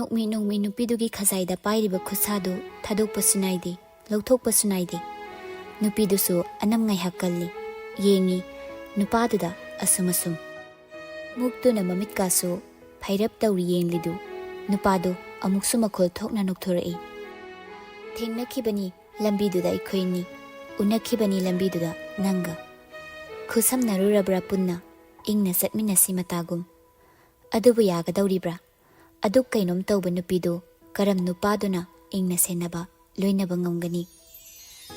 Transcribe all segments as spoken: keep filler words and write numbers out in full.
ꯅꯣꯛꯃꯤ ꯅꯣꯛꯃꯤ ꯅꯨꯄꯤꯗꯨꯒꯤ ꯈꯖꯥꯏꯗ ꯄꯥꯏꯔꯤꯕ ꯈꯨꯠꯁꯥꯗꯨ ꯊꯥꯗꯣꯛꯄꯁꯨ ꯅꯥꯏꯗꯦ, ꯂꯧꯊꯣꯛꯄꯁꯨ ꯅꯥꯏꯗꯦ꯫ ꯅꯨꯄꯤꯗꯨꯁꯨ ꯑꯅꯝ ꯉꯥꯏꯍꯥꯛ ꯀꯜꯂꯤ, ꯌꯦꯡꯉꯤ ꯅꯨꯄꯥꯗꯨꯗ ꯑꯁꯨꯝ ꯑꯁꯨꯝ꯫ ꯃꯨꯛꯇꯨꯅ ꯃꯃꯤꯠꯀꯥꯁꯨ ꯐꯩꯔꯞ ꯇꯧꯔꯤ ꯌꯦꯡꯂꯤꯗꯨ ꯅꯨꯄꯥꯗꯨ ꯑꯃꯨꯛꯁꯨ ꯃꯈꯣꯜ ꯊꯣꯛꯅ ꯅꯣꯛꯊꯣꯔꯛꯏ꯫ "ꯊꯦꯡꯅꯈꯤꯕꯅꯤ ꯂꯝꯕꯤꯗꯨꯗ ꯑꯩꯈꯣꯏꯅꯤ, ꯎꯅꯈꯤꯕꯅꯤ ꯂꯝꯕꯤꯗꯨꯗ ꯅꯪꯒ꯫ ꯈꯨꯠꯁꯝꯅꯔꯨꯔꯕ꯭ꯔꯥ ꯄꯨꯟꯅ, ꯏꯪꯅ ꯆꯠꯃꯤꯟꯅꯁꯤ ꯃꯇꯥꯒꯨꯝ꯫ ꯑꯗꯨꯕꯨ ꯌꯥꯒꯗꯧꯔꯤꯕ꯭ꯔꯥ? ꯑꯗꯨꯛ ꯀꯩꯅꯣꯝ ꯇꯧꯕ ꯅꯨꯄꯤꯗꯨ ꯀꯔꯝ ꯅꯨꯄꯥꯗꯨꯅ ꯏꯪꯅ ꯁꯦꯟꯅꯕ, ꯂꯣꯏꯅꯕ ꯉꯝꯒꯅꯤ?"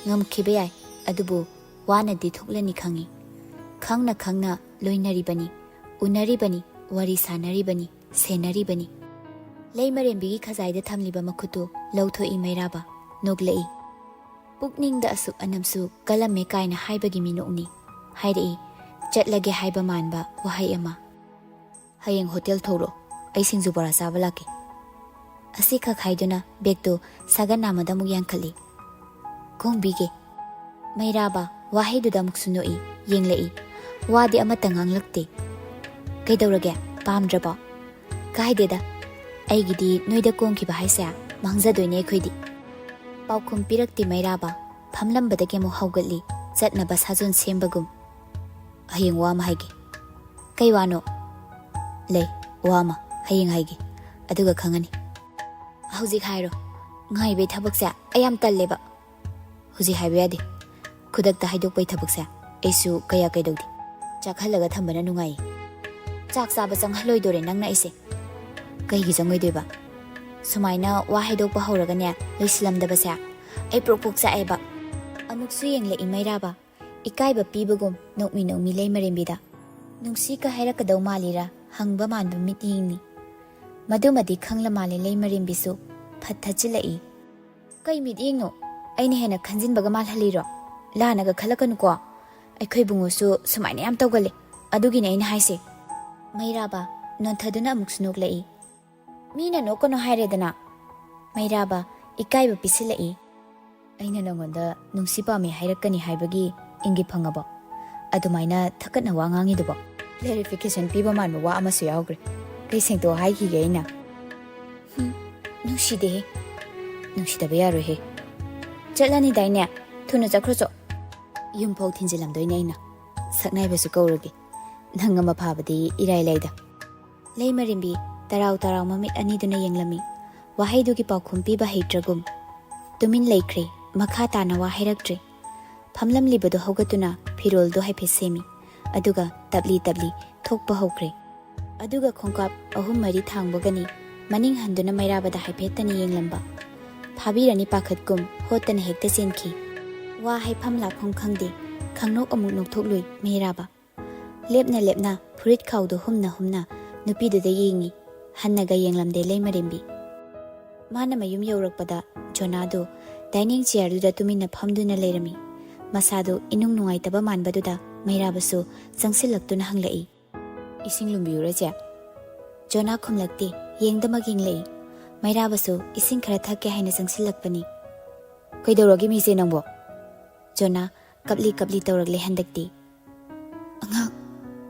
"ꯉꯝꯈꯤꯕ ꯌꯥꯏ, ꯑꯗꯨꯕꯨ ꯋꯥꯅꯗꯤ ꯊꯣꯛꯂꯅꯤ ꯈꯪꯏ꯫ ꯈꯪꯅ ꯈꯪꯅ ꯂꯣꯏꯅꯔꯤꯕꯅꯤ, ꯎꯅꯔꯤꯕꯅꯤ, ꯋꯥꯔꯤ ꯁꯥꯟꯅꯔꯤꯕꯅꯤ, ꯁꯦꯟꯅꯔꯤꯕꯅꯤ꯫" ꯂꯩꯃꯔꯦꯝꯕꯤꯒꯤ ꯈꯖꯥꯏꯗ ꯊꯝꯂꯤꯕ ꯃꯈꯨꯠꯇꯨ ꯂꯧꯊꯣꯛꯏ ꯃꯩꯔꯥꯕ, ꯅꯣꯛꯂꯛꯏ꯫ "ꯄꯨꯛꯅꯤꯡꯗ ꯑꯁꯨꯛ ꯑꯅꯝꯁꯨ ꯀꯜꯂꯝꯃꯦ ꯀꯥꯏꯅ ꯍꯥꯏꯕꯒꯤ ꯃꯤꯅꯣꯛꯅꯤ", ꯍꯥꯏꯔꯛꯏ ꯆꯠꯂꯒꯦ ꯍꯥꯏꯕ ꯃꯥꯟꯕ ꯋꯥꯍꯩ ꯑꯃ꯫ "ꯍꯌꯦꯡ ꯍꯣꯇꯦꯜ ꯊꯣꯛꯔꯣ, ꯑꯩ ꯁꯤꯡꯖꯨ ꯕꯣꯔꯥ ꯆꯥꯕ ꯂꯥꯛꯀꯦ꯫" ꯑꯁꯤꯈꯛ ꯍꯥꯏꯗꯨꯅ ꯕꯦꯒꯇꯨ ꯁꯥꯒꯟ ꯅꯥꯝꯃꯗ ꯑꯃꯨꯛ ꯌꯥꯟꯈꯠꯂꯤ꯫ "ꯀꯣꯡꯕꯤꯒꯦ꯫" ꯃꯩꯔꯥꯕ ꯋꯥꯍꯩꯗꯨꯗ ꯑꯃꯨꯛꯁꯨ ꯅꯣꯛꯏ, ꯌꯦꯡꯂꯛꯏ꯫ ꯋꯥꯗꯤ ꯑꯃꯠꯇ ꯉꯥꯡꯂꯛꯇꯦ꯫ "ꯀꯩꯗꯧꯔꯒꯦ? ꯄꯥꯝꯗ꯭ꯔꯕꯣ?" "ꯀꯥꯏꯗꯦꯗ, ꯑꯩꯒꯤꯗꯤ ꯅꯣꯏꯗ ꯀꯣꯡꯈꯤꯕ ꯍꯥꯏꯁꯦ ꯃꯥꯡꯖꯗꯣꯏꯅꯦ ꯑꯩꯈꯣꯏꯗꯤ꯫" ꯄꯥꯎꯈꯨꯝ ꯄꯤꯔꯛꯇꯦ ꯃꯩꯔꯥꯕ, ꯐꯝꯂꯝꯕꯗꯒꯤ ꯑꯃꯨꯛ ꯍꯧꯒꯠꯂꯤ, ꯆꯠꯅꯕ ꯁꯥꯖꯣꯟ ꯁꯦꯝꯕꯒꯨꯝ꯫ "ꯍꯌꯦꯡ ꯋꯥ ꯑꯃ ꯍꯥꯏꯒꯦ꯫" "ꯀꯩ ꯋꯥꯅꯣ?" "ꯂꯩ, ꯋꯥ ꯑꯃ, ꯍꯌꯦꯡ ꯍꯥꯏꯒꯦ, ꯑꯗꯨꯒ ꯈꯪꯉꯅꯤ꯫" "ꯍꯧꯖꯤꯛ ꯍꯥꯏꯔꯣ, ꯉꯥꯏꯕꯩ ꯊꯕꯛꯁꯦ ꯑꯩ ꯌꯥꯝ ꯇꯜꯂꯦꯕ꯫" "ꯍꯧꯖꯤꯛ ꯍꯥꯏꯕ ꯌꯥꯗꯦ, ꯈꯨꯗꯛꯇ ꯍꯥꯏꯗꯣꯛꯄꯩ ꯊꯕꯛꯁꯦ ꯑꯩꯁꯨ ꯀꯌꯥ ꯀꯩꯗꯧꯗꯦ꯫ ꯆꯥꯛꯍꯜꯂꯒ ꯊꯝꯕꯅ ꯅꯨꯡꯉꯥꯏꯌꯦ꯫" "ꯆꯥꯛ ꯆꯥꯕ ꯆꯪꯍꯜꯂꯣꯏꯗꯣꯔꯦ ꯅꯪꯅ ꯑꯩꯁꯦ꯫" "ꯀꯩꯒꯤ ꯆꯪꯉꯣꯏꯗꯣꯏꯕ? ꯁꯨꯃꯥꯏꯅ ꯋꯥ ꯍꯥꯏꯗꯣꯛꯄ ꯍꯧꯔꯒꯅꯦ, ꯂꯣꯏꯁꯤꯜꯂꯝꯗꯕꯁꯦ ꯑꯩ ꯄ꯭ꯔꯣꯛ ꯄ꯭ꯔꯣꯛ ꯆꯥꯛꯑꯦꯕ꯫" ꯑꯃꯨꯛꯁꯨ ꯌꯦꯡꯂꯛꯏ ꯃꯩꯔꯥꯕ, ꯏꯀꯥꯏꯕ ꯄꯤꯕꯒꯨꯝ ꯅꯣꯛꯃꯤ ꯅꯣꯛꯃꯤ ꯂꯩꯃꯔꯦꯝꯕꯤꯗ꯫ ꯅꯨꯡꯁꯤꯀ ꯍꯥꯏꯔꯛꯀꯗꯧ ꯃꯥꯜꯂꯤꯔꯥ ꯍꯪꯕ ꯃꯥꯟꯕ ꯃꯤꯠꯌꯦꯡꯅꯤ꯫ ꯃꯗꯨꯃꯗꯤ ꯈꯪꯂ ꯃꯥꯜꯂꯦ ꯂꯩꯃꯔꯦꯝꯕꯤꯁꯨ ꯐꯠ ꯊꯠꯆꯤꯜꯂꯛꯏ꯫ "ꯀꯩ ꯃꯤꯠꯌꯦꯡꯅꯣ? ꯑꯩꯅ ꯍꯦꯟꯅ ꯈꯟꯖꯤꯟꯕꯒ ꯃꯥꯜꯍꯜꯂꯤꯔꯣ? ꯂꯥꯟꯅꯒ ꯈꯜꯂꯛꯀꯅꯨꯀꯣ꯫ ꯑꯩꯈꯣꯏ ꯏꯕꯨꯡꯉꯣꯁꯨ ꯁꯨꯃꯥꯏꯅ ꯌꯥꯝ ꯇꯧꯒꯜꯂꯦ, ꯑꯗꯨꯒꯤꯅꯦ ꯑꯩꯅ ꯍꯥꯏꯁꯦ꯫" ꯃꯩꯔꯥꯕ ꯅꯣꯟꯊꯗꯨꯅ ꯑꯃꯨꯛꯁꯨ ꯅꯣꯛꯂꯛꯏ꯫ "ꯃꯤꯅ ꯅꯣꯛꯀꯅꯨ ꯍꯥꯏꯔꯦꯗꯅ꯫" ꯃꯩꯔꯥꯕ ꯏꯀꯥꯏꯕ ꯄꯤꯁꯤꯜꯂꯛꯏ꯫ "ꯑꯩꯅ ꯅꯉꯣꯟꯗ ꯅꯨꯡꯁꯤ ꯄꯥꯝꯃꯤ ꯍꯥꯏꯔꯛꯀꯅꯤ ꯍꯥꯏꯕꯒꯤ ꯏꯪꯒꯤꯠ ꯐꯪꯉꯕꯣ? ꯑꯗꯨꯃꯥꯏꯅ ꯊꯛꯀꯠꯅ ꯋꯥ ꯉꯥꯡꯉꯤꯗꯨꯕꯣ?" Clarification ꯄꯤꯕ ꯃꯥꯟꯕ ꯋꯥ ꯑꯃꯁꯨ ꯌꯥꯎꯈ꯭ꯔꯦ꯫ "ꯀꯩ ꯁꯦꯡꯗꯣꯛꯑꯣ ꯍꯥꯏꯈꯤꯒꯦ ꯑꯩꯅ?" ꯅꯨꯡꯁꯤꯗꯦꯍꯦ꯫ ꯅꯨꯡꯁꯤꯗꯕ ꯌꯥꯔꯣꯏꯍꯦ꯫ ꯆꯠꯂꯅꯤꯗꯥꯏꯅꯦ? ꯊꯨꯅ ꯆꯠꯈ꯭ꯔꯣꯆꯣ꯫ ꯌꯨꯝꯐꯥꯎ ꯊꯤꯟꯖꯤꯜꯂꯝꯗꯣꯏꯅꯦ ꯑꯩꯅ꯫ ꯁꯛꯅꯥꯏꯕꯁꯨ ꯀꯧꯔꯒꯦ꯫ ꯅꯪ ꯑꯃ ꯐꯥꯕꯗꯤ ꯏꯔꯥꯏ ꯂꯥꯏꯗ꯫ ꯂꯩꯃꯔꯦꯝꯕꯤ ꯇꯔꯥꯎ ꯇꯔꯥꯎ ꯃꯃꯤꯠ ꯑꯅꯤꯗꯨꯅ ꯌꯦꯡꯂꯝꯃꯤ꯫ ꯋꯥꯍꯩꯗꯨꯒꯤ ꯄꯥꯎꯈꯨꯝ ꯄꯤꯕ ꯍꯩꯇ꯭ꯔꯒꯨꯝ ꯇꯨꯃꯤꯟ ꯂꯩꯈ꯭ꯔꯦ꯫ ꯃꯈꯥ ꯇꯥꯅ ꯋꯥ ꯍꯥꯏꯔꯛꯇ꯭ꯔꯦ꯫ ꯐꯝꯂꯝꯂꯤꯕꯗꯨ ꯍꯧꯒꯠꯇꯨꯅ ꯐꯤꯔꯣꯜꯗꯨ ꯍꯥꯏꯐꯦꯠ ꯁꯦꯝꯃꯤ꯫ ꯑꯗꯨꯒ ꯇꯞꯂꯤ ꯇꯞꯂꯤ ꯊꯣꯛꯄ ꯍꯧꯈ꯭ꯔꯦ꯫ ꯑꯗꯨꯒ ꯈꯣꯡꯀꯥꯞ ꯑꯍꯨꯝ ꯃꯔꯤ ꯊꯥꯡꯕꯒꯅꯤ ꯃꯅꯤꯡ ꯍꯟꯗꯨꯅ ꯃꯩꯔꯥꯕꯗ ꯍꯥꯏꯐꯦꯠꯇꯅ ꯌꯦꯡꯂꯝꯕ꯫ ꯐꯥꯕꯤꯔꯅꯤ ꯄꯥꯈꯠꯀꯨꯝ ꯍꯣꯠꯇꯅ ꯍꯦꯛꯇ ꯆꯦꯟꯈꯤ꯫ ꯋꯥ ꯍꯥꯏꯐꯝ ꯂꯥꯛꯐꯝ ꯈꯪꯗꯦ꯫ ꯈꯪꯅꯣꯛ ꯑꯃꯨꯛ ꯅꯣꯛꯊꯣꯛꯂꯨꯏ ꯃꯩꯔꯥꯕ꯫ ꯂꯦꯞꯅ ꯂꯦꯞꯅ ꯐꯨꯔꯤꯠ ꯈꯥꯎꯗꯨ ꯍꯨꯝꯅ ꯍꯨꯝꯅ ꯅꯨꯄꯤꯗꯨꯗ ꯌꯦꯡꯉꯤ꯫ ꯍꯟꯅꯒ ꯌꯦꯡꯂꯝꯗꯦ ꯂꯩꯃꯔꯦꯝꯕꯤ꯫ ꯃꯥꯅ ꯃꯌꯨꯝ ꯌꯧꯔꯛꯄꯗ ꯖꯣꯅꯥꯗꯨ dining chairꯗꯨꯗ ꯇꯨꯃꯤꯟꯅ ꯐꯝꯗꯨꯅ ꯂꯩꯔꯝꯃꯤ꯫ ꯃꯁꯥꯗꯨ ꯏꯅꯨꯡ ꯅꯨꯡꯉꯥꯏꯇꯕ ꯃꯥꯟꯕꯗꯨꯗ ꯃꯩꯔꯥꯕꯁꯨ ꯆꯪꯁꯤꯜꯂꯛꯇꯨꯅ ꯍꯪꯂꯛꯏ, "ꯏꯁꯤꯡ ꯂꯨꯝꯕꯤꯌꯨꯔ, ꯆꯦ?" ꯖꯣꯅꯥ ꯈꯨꯝꯂꯛꯇꯦ꯫ ꯌꯦꯡꯗꯃꯛ ꯌꯦꯡꯂꯛꯏ꯫ ꯃꯩꯔꯥꯕꯁꯨ ꯏꯁꯤꯡ ꯈꯔ ꯊꯛꯀꯦ ꯍꯥꯏꯅ ꯆꯪꯁꯤꯜꯂꯛꯄꯅꯤ꯫ "ꯀꯩꯗꯧꯔꯒꯦ ꯃꯤꯁꯦ ꯅꯪꯕꯣ?" ꯖꯣꯅꯥ ꯀꯞꯂꯤ ꯀꯞꯂꯤ ꯇꯧꯔꯛꯂꯦ ꯍꯟꯗꯛꯇꯤ꯫ "ꯑꯉꯥꯡ꯫"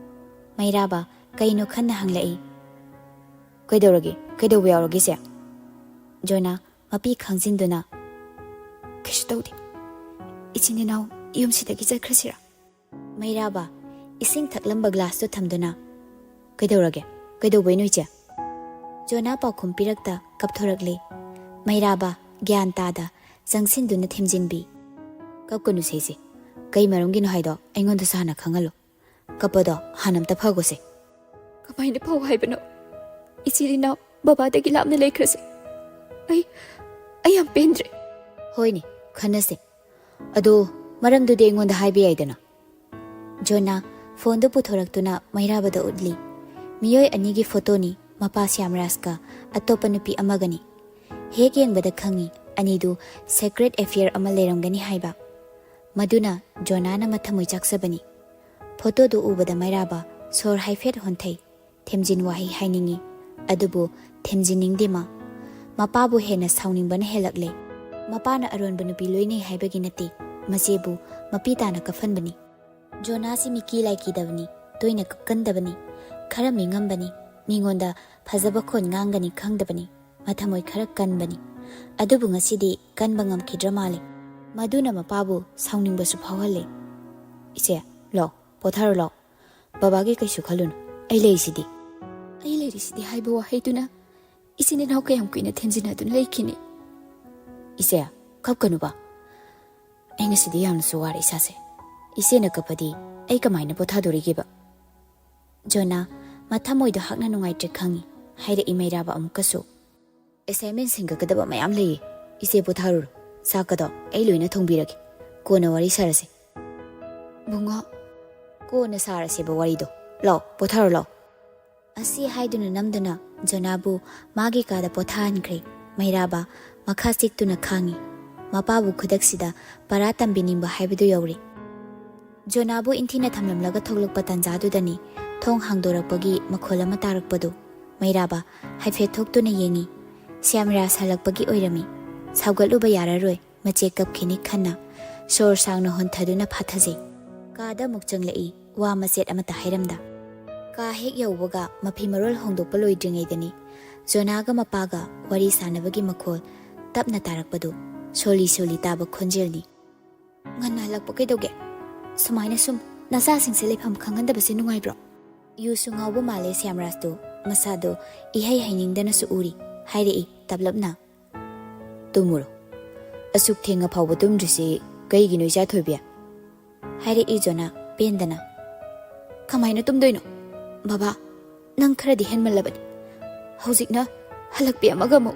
ꯃꯩꯔꯥꯕ ꯀꯩꯅꯣ ꯈꯟꯅ ꯍꯪꯂꯛꯏ꯫ "ꯀꯩꯗꯧꯔꯒꯦ? ꯀꯩꯗꯧꯕ ꯌꯥꯎꯔꯒꯦ, ꯆꯦ?" ꯖꯣꯅꯥ ꯃꯄꯤ ꯈꯥꯡꯖꯤꯟꯗꯨꯅ, "ꯀꯩꯁꯨ ꯇꯧꯗꯦ꯫ ꯏꯆꯤꯟ ꯏꯅꯥꯎ ꯌꯨꯝꯁꯤꯗꯒꯤ ꯆꯠꯈ꯭ꯔꯁꯤꯔꯥ?" ꯃꯩꯔꯥꯕ ꯏꯁꯤꯡ ꯊꯛꯂꯝꯕ glassꯇꯨ ꯊꯝꯗꯨꯅ, "ꯀꯩꯗꯧꯔꯒꯦ? ꯀꯩꯗꯧꯕꯩꯅꯣ, ꯏꯆꯦ?" ꯖꯣꯅꯥ ꯄꯥꯎꯈꯨꯝ ꯄꯤꯔꯛꯇ ꯀꯞꯊꯣꯔꯛꯂꯦ꯫ ꯃꯩꯔꯥꯕ ꯒ꯭ꯌꯥꯟ ꯇꯥꯗ ꯆꯪꯁꯤꯟꯗꯨꯅ ꯊꯦꯝꯖꯤꯟꯕꯤ꯫ "ꯀꯞꯀꯅꯨ ꯁꯦ ꯏꯆꯦ꯫ ꯀꯩ ꯃꯔꯝꯒꯤꯅꯣ ꯍꯥꯏꯗꯣ ꯑꯩꯉꯣꯟꯗꯁꯨ ꯍꯥꯟꯅ ꯈꯪꯍꯜꯂꯨ꯫ ꯀꯞꯄꯗꯣ ꯍꯥꯟꯅ ꯑꯝꯇ ꯐꯈꯣꯁꯦ꯫" "ꯀꯃꯥꯏꯅ ꯐꯧ ꯍꯥꯏꯕꯅꯣ? ꯏꯆꯤꯜ ꯏꯅꯥꯎ ꯕꯕꯥꯗꯒꯤ ꯂꯥꯞꯅ ꯂꯩꯈ꯭ꯔꯁꯦ꯫ ꯑꯩ, ꯑꯩ ꯌꯥꯝ ꯄꯦꯟꯗ꯭ꯔꯦ꯫" "ꯍꯣꯏꯅꯦ, ꯈꯟꯅꯁꯦ꯫ ꯑꯗꯣ ꯃꯔꯝꯗꯨꯗꯤ ꯑꯩꯉꯣꯟꯗ ꯍꯥꯏꯕ ꯌꯥꯏꯗꯅ꯫" ꯖꯣꯅꯥ phoneꯗꯨ ꯄꯨꯊꯣꯔꯛꯇꯨꯅ ꯃꯩꯔꯥꯕꯗ ꯎꯠꯂꯤ꯫ ꯃꯤꯑꯣꯏ ꯑꯅꯤꯒꯤ photoꯅꯤ, ꯃꯄꯥ ꯁ꯭ꯌꯥꯝꯔꯥꯖꯀ ꯑꯇꯣꯞꯄ ꯅꯨꯄꯤ ꯑꯃꯒꯅꯤ꯫ ꯍꯦꯛ ꯌꯦꯡꯕꯗ ꯈꯪꯉꯤ, ꯑꯅꯤꯗꯨ secret affair ꯑꯃ ꯂꯩꯔꯝꯒꯅꯤ ꯍꯥꯏꯕ꯫ ꯃꯗꯨꯅ ꯖꯣꯅꯥꯅ ꯃꯊꯃꯣꯏ ꯆꯥꯛꯆꯕꯅꯤ꯫ Photoꯗꯨ ꯎꯕꯗ ꯃꯩꯔꯥꯕ ꯁꯣꯔ ꯍꯥꯏꯐꯦꯠ ꯍꯣꯟꯊꯩ꯫ ꯊꯦꯝꯖꯤꯟ ꯋꯥꯍꯩ ꯍꯥꯏꯅꯤꯡꯉꯤ, ꯑꯗꯨꯕꯨ ꯊꯦꯝꯖꯤꯟꯅꯤꯡꯗꯦ ꯃꯥ꯫ ꯃꯄꯥꯕꯨ ꯍꯦꯟꯅ ꯁꯥꯎꯅꯤꯡꯕꯅ ꯍꯦꯜꯂꯛꯂꯦ꯫ ꯃꯄꯥꯅ ꯑꯔꯣꯟꯕ ꯅꯨꯄꯤ ꯂꯣꯏꯅꯩ ꯍꯥꯏꯕꯒꯤ ꯅꯠꯇꯦ, ꯃꯆꯦꯕꯨ ꯃꯄꯤ ꯇꯥꯅ ꯀꯞꯍꯟꯕꯅꯤ꯫ ꯖꯣꯅꯥꯁꯤ ꯃꯤꯀꯤ ꯂꯥꯏꯀꯤꯗꯕꯅꯤ, ꯇꯣꯏꯅ ꯀꯞꯀꯟꯗꯕꯅꯤ, ꯈꯔ ꯃꯤꯉꯝꯕꯅꯤ, ꯃꯤꯉꯣꯟꯗ ꯐꯖꯕ ꯈꯣꯟ ꯉꯥꯡꯒꯅꯤ ꯈꯪꯗꯕꯅꯤ꯫ ꯃꯊꯃꯣꯏ ꯈꯔ ꯀꯟꯕꯅꯤ꯫ ꯑꯗꯨꯕꯨ ꯉꯁꯤꯗꯤ ꯀꯟꯕ ꯉꯝꯈꯤꯗ꯭ꯔ ꯃꯥꯜꯂꯦ꯫ ꯃꯗꯨꯅ ꯃꯄꯥꯕꯨ ꯁꯥꯎꯅꯤꯡꯕꯁꯨ ꯐꯥꯎꯍꯜꯂꯦ꯫ "ꯏꯆꯦ, ꯂꯥꯛꯑꯣ, ꯄꯣꯊꯥꯔꯣ ꯂꯥꯛꯑꯣ꯫ ꯕꯕꯥꯒꯤ ꯀꯩꯁꯨ ꯈꯜꯂꯨꯅꯨ, ꯑꯩ ꯂꯩꯔꯤꯁꯤꯗꯤ꯫" "ꯑꯩ ꯂꯩꯔꯤꯁꯤꯗꯤ" ꯍꯥꯏꯕ ꯋꯥꯍꯩꯗꯨꯅ ꯏꯆꯤꯟ ꯏꯅꯥꯎ ꯀꯌꯥꯝ ꯀꯨꯏꯅ ꯊꯦꯝꯖꯤꯟꯅꯗꯨꯅ ꯂꯩꯈꯤꯅꯤ? "ꯏꯆꯦ, ꯀꯞꯀꯅꯨꯕ꯫ ꯑꯩ ꯉꯁꯤꯗꯤ ꯌꯥꯝꯅꯁꯨ ꯋꯥꯔꯦ ꯏꯁꯥꯁꯦ꯫ ꯏꯆꯦꯅ ꯀꯞꯄꯗꯤ ꯑꯩ ꯀꯃꯥꯏꯅ ꯄꯣꯊꯥꯗꯣꯔꯤꯒꯦꯕ?" ꯖꯣꯅꯥ ꯃꯊꯃꯣꯏꯗꯣ ꯍꯛꯅ ꯅꯨꯡꯉꯥꯏꯇ꯭ꯔꯦ ꯈꯪꯉꯤ꯫ ꯍꯥꯏꯔꯛꯏ ꯃꯩꯔꯥꯕ ꯑꯃꯨꯛꯀꯁꯨ꯫ "ꯑꯦꯁꯥꯏꯟꯃꯦꯟ ꯁꯤꯡꯒꯠꯀꯗꯕ ꯃꯌꯥꯝ ꯂꯩꯌꯦ꯫ ꯏꯆꯦ ꯄꯣꯊꯥꯔꯨꯔꯣ꯫ ꯆꯥꯛꯀꯗꯣ ꯑꯩ ꯂꯣꯏꯅ ꯊꯣꯡꯕꯤꯔꯒꯦ꯫ ꯀꯣꯟꯅ ꯋꯥꯔꯤ ꯁꯥꯔꯁꯦ꯫" "ꯕꯨꯡꯉꯣ꯫" "ꯀꯣꯟꯅ ꯁꯥꯔꯁꯦꯕ ꯋꯥꯔꯤꯗꯣ꯫ ꯂꯥꯛꯑꯣ, ꯄꯣꯊꯥꯔꯣ ꯂꯥꯛꯑꯣ꯫" ꯑꯁꯤ ꯍꯥꯏꯗꯨꯅ ꯅꯝꯗꯨꯅ ꯖꯣꯅꯥꯕꯨ ꯃꯥꯒꯤ ꯀꯥꯗ ꯄꯣꯊꯥꯍꯟꯈ꯭ꯔꯦ꯫ ꯃꯩꯔꯥꯕ ꯃꯈꯥ ꯆꯤꯛꯇꯨꯅ ꯈꯥꯡꯉꯤ꯫ ꯃꯄꯥꯕꯨ ꯈꯨꯗꯛꯁꯤꯗ ꯄꯔꯥ ꯇꯝꯕꯤꯅꯤꯡꯕ ꯍꯥꯏꯕꯗꯨ ꯌꯧꯔꯦ꯫ ꯖꯣꯅꯥꯕꯨ ꯏꯟꯊꯤꯅ ꯊꯝꯂꯝꯂꯒ ꯊꯣꯛꯂꯛꯄ ꯇꯥꯟꯖꯥꯗꯨꯗꯅꯤ ꯊꯣꯡ ꯍꯥꯡꯗꯣꯔꯛꯄꯒꯤ ꯃꯈꯣꯜ ꯑꯃ ꯇꯥꯔꯛꯄꯗꯨ꯫ ꯃꯩꯔꯥꯕ ꯍꯥꯏꯐꯦꯠ ꯊꯣꯛꯇꯨꯅ ꯌꯦꯡꯉꯤ꯫ ꯁ꯭ꯌꯥꯝꯔꯥꯖ ꯍꯜꯂꯛꯄꯒꯤ ꯑꯣꯏꯔꯝꯃꯤ꯫ ꯁꯥꯎꯒꯠꯂꯨꯕ ꯌꯥꯔꯔꯣꯏ꯫ ꯃꯆꯦ ꯀꯞꯈꯤꯅꯤ ꯈꯟꯅ ꯁꯣꯔ ꯁꯥꯡꯅ ꯍꯣꯟꯊꯗꯨꯅ ꯐꯥꯊꯖꯩ꯫ ꯀꯥꯗ ꯑꯃꯨꯛ ꯆꯪꯂꯛꯏ, ꯋꯥ ꯃꯆꯦꯠ ꯑꯃꯠꯇ ꯍꯥꯏꯔꯝꯗ꯫ ꯀꯥ ꯍꯦꯛ ꯌꯧꯕꯒ ꯃꯐꯤ ꯃꯔꯣꯜ ꯍꯣꯡꯗꯣꯛꯄ ꯂꯣꯏꯗ꯭ꯔꯤꯉꯩꯗꯅꯤ ꯖꯣꯅꯥꯒ ꯃꯄꯥꯒ ꯋꯥꯔꯤ ꯁꯥꯟꯅꯕꯒꯤ ꯃꯈꯣꯜ ꯇꯞꯅ ꯇꯥꯔꯛꯄꯗꯨ꯫ ꯁꯣꯜꯂꯤ ꯁꯣꯜꯂꯤ ꯇꯥꯕ ꯈꯣꯟꯖꯦꯜꯅꯤ꯫ "ꯉꯟꯅ ꯍꯜꯂꯛꯄ ꯀꯩꯗꯧꯒꯦ? ꯁꯨꯃꯥꯏꯅ ꯁꯨꯝ ꯅꯆꯥꯁꯤꯡꯁꯦ ꯂꯩꯐꯝ ꯈꯪꯍꯟꯗꯕꯁꯦ ꯅꯨꯡꯉꯥꯏꯕ꯭ꯔꯣ?" ꯌꯨꯁꯨ ꯉꯥꯎꯕ ꯃꯥꯜꯂꯦ ꯁ꯭ꯌꯥꯝꯔꯥꯖꯇꯨ꯫ ꯃꯁꯥꯗꯣ ꯏꯍꯩ ꯍꯩꯅꯤꯡꯗꯅꯁꯨ ꯎꯔꯤ꯫ ꯍꯥꯏꯔꯛꯏ ꯇꯞꯂꯞꯅ꯫ "ꯇꯨꯝꯃꯨꯔꯣ꯫ ꯑꯁꯨꯛ ꯊꯦꯡꯉ ꯐꯥꯎꯕ ꯇꯨꯝꯗ꯭ꯔꯤꯁꯤ ꯀꯩꯒꯤꯅꯣ, ꯏꯆꯥ ꯊꯣꯏꯕꯤ?" ꯍꯥꯏꯔꯛꯏ ꯖꯣꯅꯥ ꯄꯦꯟꯗꯅ꯫ "ꯀꯃꯥꯏꯅ ꯇꯨꯝꯗꯣꯏꯅꯣ? ꯕꯕꯥ, ꯅꯪ ꯈꯔꯗꯤ ꯍꯦꯟꯃꯜꯂꯕꯅꯤ꯫ ꯍꯧꯖꯤꯛꯅ ꯍꯜꯂꯛꯄꯤ ꯑꯃꯒ ꯑꯃꯨꯛ꯫"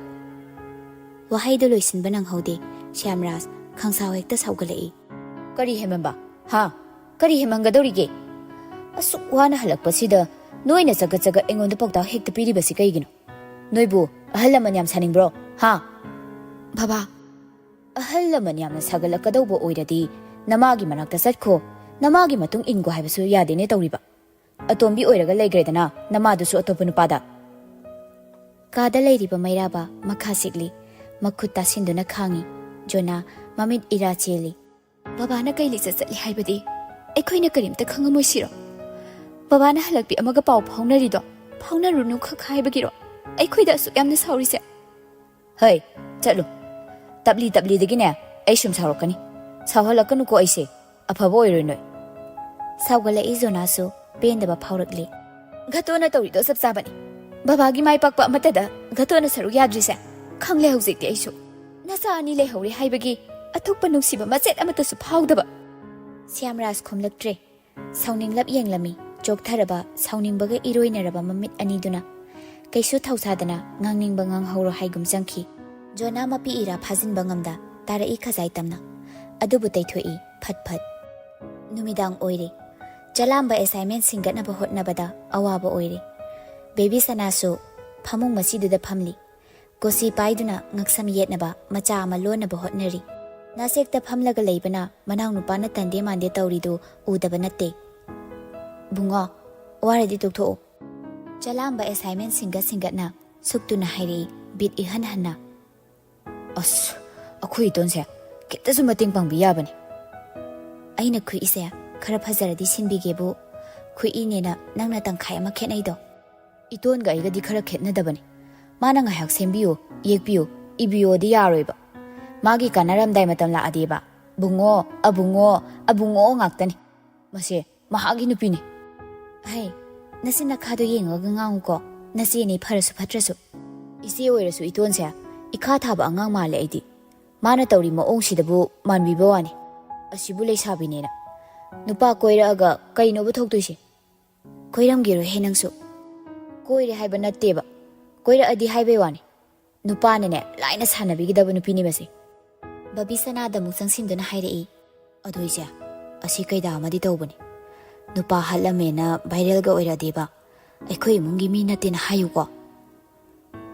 ꯋꯥꯍꯩꯗꯨ ꯂꯣꯏꯁꯤꯟꯕ ꯅꯪꯍꯧꯗꯦ꯫ ꯁ꯭ꯌꯥꯝꯔꯥꯖ ꯈꯪꯁꯥꯎ ꯍꯦꯛꯇ ꯁꯥꯎꯒꯠꯂꯛꯏ꯫ "ꯀꯔꯤ ꯍꯦꯟꯃꯟꯕ? ꯍꯥ? ꯀꯔꯤ ꯍꯦꯟꯃꯟꯒꯗꯧꯔꯤꯒꯦ? ꯑꯁꯨꯛ ꯋꯥꯅ ꯍꯜꯂꯛꯄꯁꯤꯗ ꯅꯣꯏꯅ ꯆꯒꯠ ꯆꯒꯠ ꯑꯩꯉꯣꯟꯗ ꯄꯥꯎꯇꯥꯛ ꯍꯦꯛꯇ ꯄꯤꯔꯤꯕꯁꯤ ꯀꯩꯒꯤꯅꯣ? ꯅꯣꯏꯕꯨ ꯑꯍꯜ ꯂꯃꯟ ꯌꯥꯝ ꯁꯥꯅꯤꯡꯕ꯭ꯔꯣ? ꯍꯥ?" "ꯕꯕꯥ꯫" "ꯑꯍꯜ ꯂꯃꯟ ꯌꯥꯝꯅ ꯁꯥꯒꯠꯂꯛꯀꯗꯧꯕ ꯑꯣꯏꯔꯗꯤ ꯅꯃꯥꯒꯤ ꯃꯅꯥꯛꯇ ꯆꯠꯈꯣ꯫ ꯅꯃꯥꯒꯤ ꯃꯇꯨꯡ ꯏꯟꯈꯣ ꯍꯥꯏꯕꯁꯨ ꯌꯥꯗꯦꯅꯦ ꯇꯧꯔꯤꯕ꯫ ꯑꯇꯣꯝꯕꯤ ꯑꯣꯏꯔꯒ ꯂꯩꯈ꯭ꯔꯦꯗꯅ ꯅꯃꯥꯗꯨꯁꯨ ꯑꯇꯣꯞꯄ ꯅꯨꯄꯥꯗ꯫" ꯀꯥꯗ ꯂꯩꯔꯤꯕ ꯃꯩꯔꯥꯕ ꯃꯈꯥ ꯆꯤꯛꯂꯤ꯫ ꯃꯈꯨꯠ ꯇꯥꯁꯤꯟꯗꯨꯅ ꯈꯥꯡꯉꯤ꯫ ꯖꯣꯅꯥ ꯃꯃꯤꯠ ꯏꯔꯥ ꯆꯦꯜꯂꯤ꯫ "ꯕꯕꯥꯅ ꯀꯩ ꯂꯤꯆꯠ ꯆꯠꯂꯤ ꯍꯥꯏꯕꯗꯤ ꯑꯩꯈꯣꯏꯅ ꯀꯔꯤꯝꯇ ꯈꯪꯉꯝꯃꯣꯏꯁꯤꯔꯣ? ꯕꯕꯥꯅ ꯍꯜꯂꯛꯄꯤ ꯑꯃꯒ ꯄꯥꯎ ꯐꯥꯎꯅꯔꯤꯗꯣ ꯐꯥꯎꯅꯔꯨꯅꯨ ꯈꯛ ꯍꯥꯏꯕꯒꯤꯔꯣ ꯑꯩꯈꯣꯏꯗ ꯑꯁꯨꯛ ꯌꯥꯝꯅ ꯁꯥꯎꯔꯤꯁꯦ?" ꯍꯩ, ꯆꯠꯂꯨ꯫ ꯇꯞꯂꯤ ꯇꯞꯂꯤꯗꯒꯤꯅꯦ ꯑꯩ ꯁꯨꯝ ꯁꯥꯎꯔꯛꯀꯅꯤ꯫ ꯁꯥꯎꯍꯜꯂꯛꯀꯅꯨꯀꯣ ꯑꯩꯁꯦ꯫ ꯑꯐꯕ ꯑꯣꯏꯔꯣꯏ ꯅꯣꯏ꯫ ꯁꯥꯎꯒꯠꯂꯛꯏ ꯖꯣꯅꯥꯁꯁꯨ ꯄꯦꯟꯗꯕ ꯐꯥꯎꯔꯛꯂꯤ꯫ ꯘꯇꯣꯅ ꯇꯧꯔꯤꯗꯣ ꯆꯞ ꯆꯥꯕꯅꯤ꯫ ꯕꯕꯥꯒꯤ ꯃꯥꯏ ꯄꯥꯛꯄ ꯑꯃꯠꯇꯗ ꯘꯇꯣꯅ ꯁꯔꯨꯛ ꯌꯥꯗ꯭ꯔꯤꯁꯦ ꯈꯪꯂꯦ ꯍꯧꯖꯤꯛꯇꯤ ꯑꯩꯁꯨ꯫ ꯅꯆꯥ ꯑꯅꯤ ꯂꯩꯍꯧꯔꯦ ꯍꯥꯏꯕꯒꯤ ꯑꯊꯨꯞꯄ ꯅꯨꯡꯁꯤꯕ ꯃꯆꯦꯠ ꯑꯃꯠꯇꯁꯨ ꯐꯥꯎꯗꯕ꯫ ꯁ꯭ꯌꯥꯝꯔꯥꯖ ꯈꯨꯝꯂꯛꯇ꯭ꯔꯦ꯫ ꯁꯥꯎꯅꯤꯡꯂꯞ ꯌꯦꯡꯂꯝꯃꯤ꯫ ꯆꯣꯛꯊꯔꯕ, ꯁꯥꯎꯅꯤꯡꯕꯒ ꯏꯔꯣꯏꯅꯔꯕ ꯃꯃꯤꯠ ꯑꯅꯤꯗꯨꯅ꯫ ꯀꯩꯁꯨ ꯊꯧꯁꯥꯗꯅ ꯉꯥꯡꯅꯤꯡꯕ ꯉꯥꯡꯍꯧꯔꯣ ꯍꯥꯏꯒꯨꯝ ꯆꯪꯈꯤ꯫ ꯖꯣꯅꯥ ꯃꯄꯤ ꯏꯔꯥ ꯐꯥꯖꯤꯟꯕ ꯉꯝꯗ ꯇꯥꯔꯛꯏ ꯈꯖꯥꯏ ꯇꯝꯅ꯫ ꯑꯗꯨꯕꯨ ꯇꯩꯊꯣꯛꯏ ꯐꯠ ꯐꯠ꯫ ꯅꯨꯃꯤꯗꯥꯡ ꯑꯣꯏꯔꯦ꯫ ꯆꯂꯥꯝꯕ ꯑꯦꯁꯥꯏꯟꯃꯦꯟ ꯁꯤꯡꯒꯠꯅꯕ ꯍꯣꯠꯅꯕꯗ ꯑꯋꯥꯕ ꯑꯣꯏꯔꯦ꯫ ꯕꯦꯕꯤ ꯁꯅꯥꯁꯨ ꯐꯃꯨꯡ ꯃꯁꯤꯗꯨꯗ ꯐꯝꯂꯤ꯫ ꯀꯣꯁꯤ ꯄꯥꯏꯗꯨꯅ ꯉꯛꯁꯝ ꯌꯦꯠꯅꯕ ꯃꯆꯥ ꯑꯃ ꯂꯣꯟꯅꯕ ꯍꯣꯠꯅꯔꯤ꯫ ꯅꯥꯆꯦꯛꯇ ꯐꯝꯂꯒ ꯂꯩꯕꯅ ꯃꯅꯥꯎꯅꯨꯄꯥꯅ ꯇꯟꯗꯦ ꯃꯥꯟꯗꯦ ꯇꯧꯔꯤꯗꯨ ꯎꯗꯕ ꯅꯠꯇꯦ꯫ "ꯕꯨꯡꯉꯣ, ꯋꯥꯔꯗꯤ ꯇꯣꯛꯊꯣꯛꯑꯣ꯫" ꯆꯂꯥꯝꯕ ꯑꯦꯁꯥꯏꯟꯃꯦꯟ ꯁꯤꯡꯒꯠ ꯁꯤꯡꯒꯠꯅ ꯁꯨꯛꯇꯨꯅ ꯍꯥꯏꯔꯛꯏ, ꯕꯤꯠ ꯏꯍꯟ ꯍꯟꯅ꯫ "ꯑꯁ, ꯑꯩꯈꯣꯏ ꯏꯇꯣꯟꯁꯦ ꯈꯤꯇꯁꯨ ꯃꯇꯦꯡ ꯄꯥꯡꯕꯤ ꯌꯥꯕꯅꯤ꯫" "ꯑꯩꯅ ꯈꯨꯏꯁꯦ ꯈꯔ ꯐꯖꯔꯗꯤ ꯁꯤꯟꯕꯤꯒꯦꯕꯨ, ꯈꯨꯏꯅꯦꯅ ꯅꯪꯅ ꯇꯪꯈꯥꯏ ꯑꯃ ꯈꯦꯠꯅꯩꯗꯣ꯫" "ꯏꯇꯣꯟꯒ ꯑꯩꯒꯗꯤ ꯈꯔ ꯈꯦꯠꯅꯗꯕꯅꯤ꯫ ꯃꯥꯅ ꯉꯥꯏꯍꯥꯛ ꯁꯦꯝꯕꯤꯌꯨ, ꯌꯦꯛꯄꯤꯌꯨ, ꯏꯕꯤꯌꯣꯗꯤ ꯌꯥꯔꯣꯏꯕ꯫ ꯃꯥꯒꯤ ꯀꯥꯟꯅꯔꯝꯗꯥꯏ ꯃꯇꯝ ꯂꯥꯛꯑꯗꯤꯕ, 'ꯕꯨꯡꯉꯣ, ꯑꯕꯨꯡꯉꯣ, ꯑꯕꯨꯡꯉꯣ' ꯉꯥꯛꯇꯅꯤ꯫ ꯃꯁꯦ ꯃꯍꯥꯛꯀꯤ ꯅꯨꯄꯤꯅꯤ꯫" "ꯍꯩ, ꯅꯆꯤꯟ ꯅꯈꯥꯗꯣ ꯌꯦꯡꯉꯒ ꯉꯥꯡꯉꯨꯀꯣ꯫ ꯅꯆꯦꯅꯤ ꯐꯔꯁꯨ ꯐꯠꯇ꯭ꯔꯁꯨ꯫" "ꯏꯆꯦ ꯑꯣꯏꯔꯁꯨ ꯏꯇꯣꯟꯁꯦ ꯏꯈꯥ ꯊꯥꯕ ꯑꯉꯥꯡ ꯃꯥꯜꯂꯦ ꯑꯩꯗꯤ꯫ ꯃꯥꯅ ꯇꯧꯔꯤ ꯃꯑꯣꯡꯁꯤꯗꯕꯨ ꯃꯥꯟꯕꯤꯕ ꯋꯥꯅꯤ꯫ ꯑꯁꯤꯕꯨ ꯂꯩꯁꯥꯕꯤꯅꯦꯅ꯫ ꯅꯨꯄꯥ ꯀꯣꯏꯔꯛꯑꯒ ꯀꯩꯅꯣꯕ ꯊꯣꯛꯇꯣꯏꯁꯦ?" "ꯀꯣꯏꯔꯝꯒꯤꯔꯣꯏꯍꯦ ꯅꯪꯁꯨ꯫" "ꯀꯣꯏꯔꯦ ꯍꯥꯏꯕ ꯅꯠꯇꯦꯕ, ꯀꯣꯏꯔꯛꯑꯗꯤ ꯍꯥꯏꯕꯩ ꯋꯥꯅꯤ꯫ ꯅꯨꯄꯥꯅꯅꯦ ꯂꯥꯏꯅ ꯁꯥꯟꯅꯕꯤꯒꯗꯕ ꯅꯨꯄꯤꯅꯤ ꯃꯁꯤ꯫" ꯕꯕꯤ ꯁꯅꯥꯗ ꯑꯃꯨꯛ ꯆꯪꯁꯤꯟꯗꯨꯅ ꯍꯥꯏꯔꯛꯏ꯫ "ꯑꯗꯨ ꯏꯆꯦ, ꯑꯁꯤ ꯀꯩꯗꯥ ꯑꯃꯗꯤ ꯇꯧꯕꯅꯤ꯫ ꯅꯨꯄꯥ ꯍꯠꯂꯝꯃꯦꯅ ꯚꯥꯏꯔꯦꯜꯒ ꯑꯣꯏꯔꯛꯑꯗꯤꯕ, ꯑꯩꯈꯣꯏ ꯏꯃꯨꯡꯒꯤ ꯃꯤ ꯅꯠꯇꯦꯅ ꯍꯥꯏꯌꯨꯀꯣ꯫"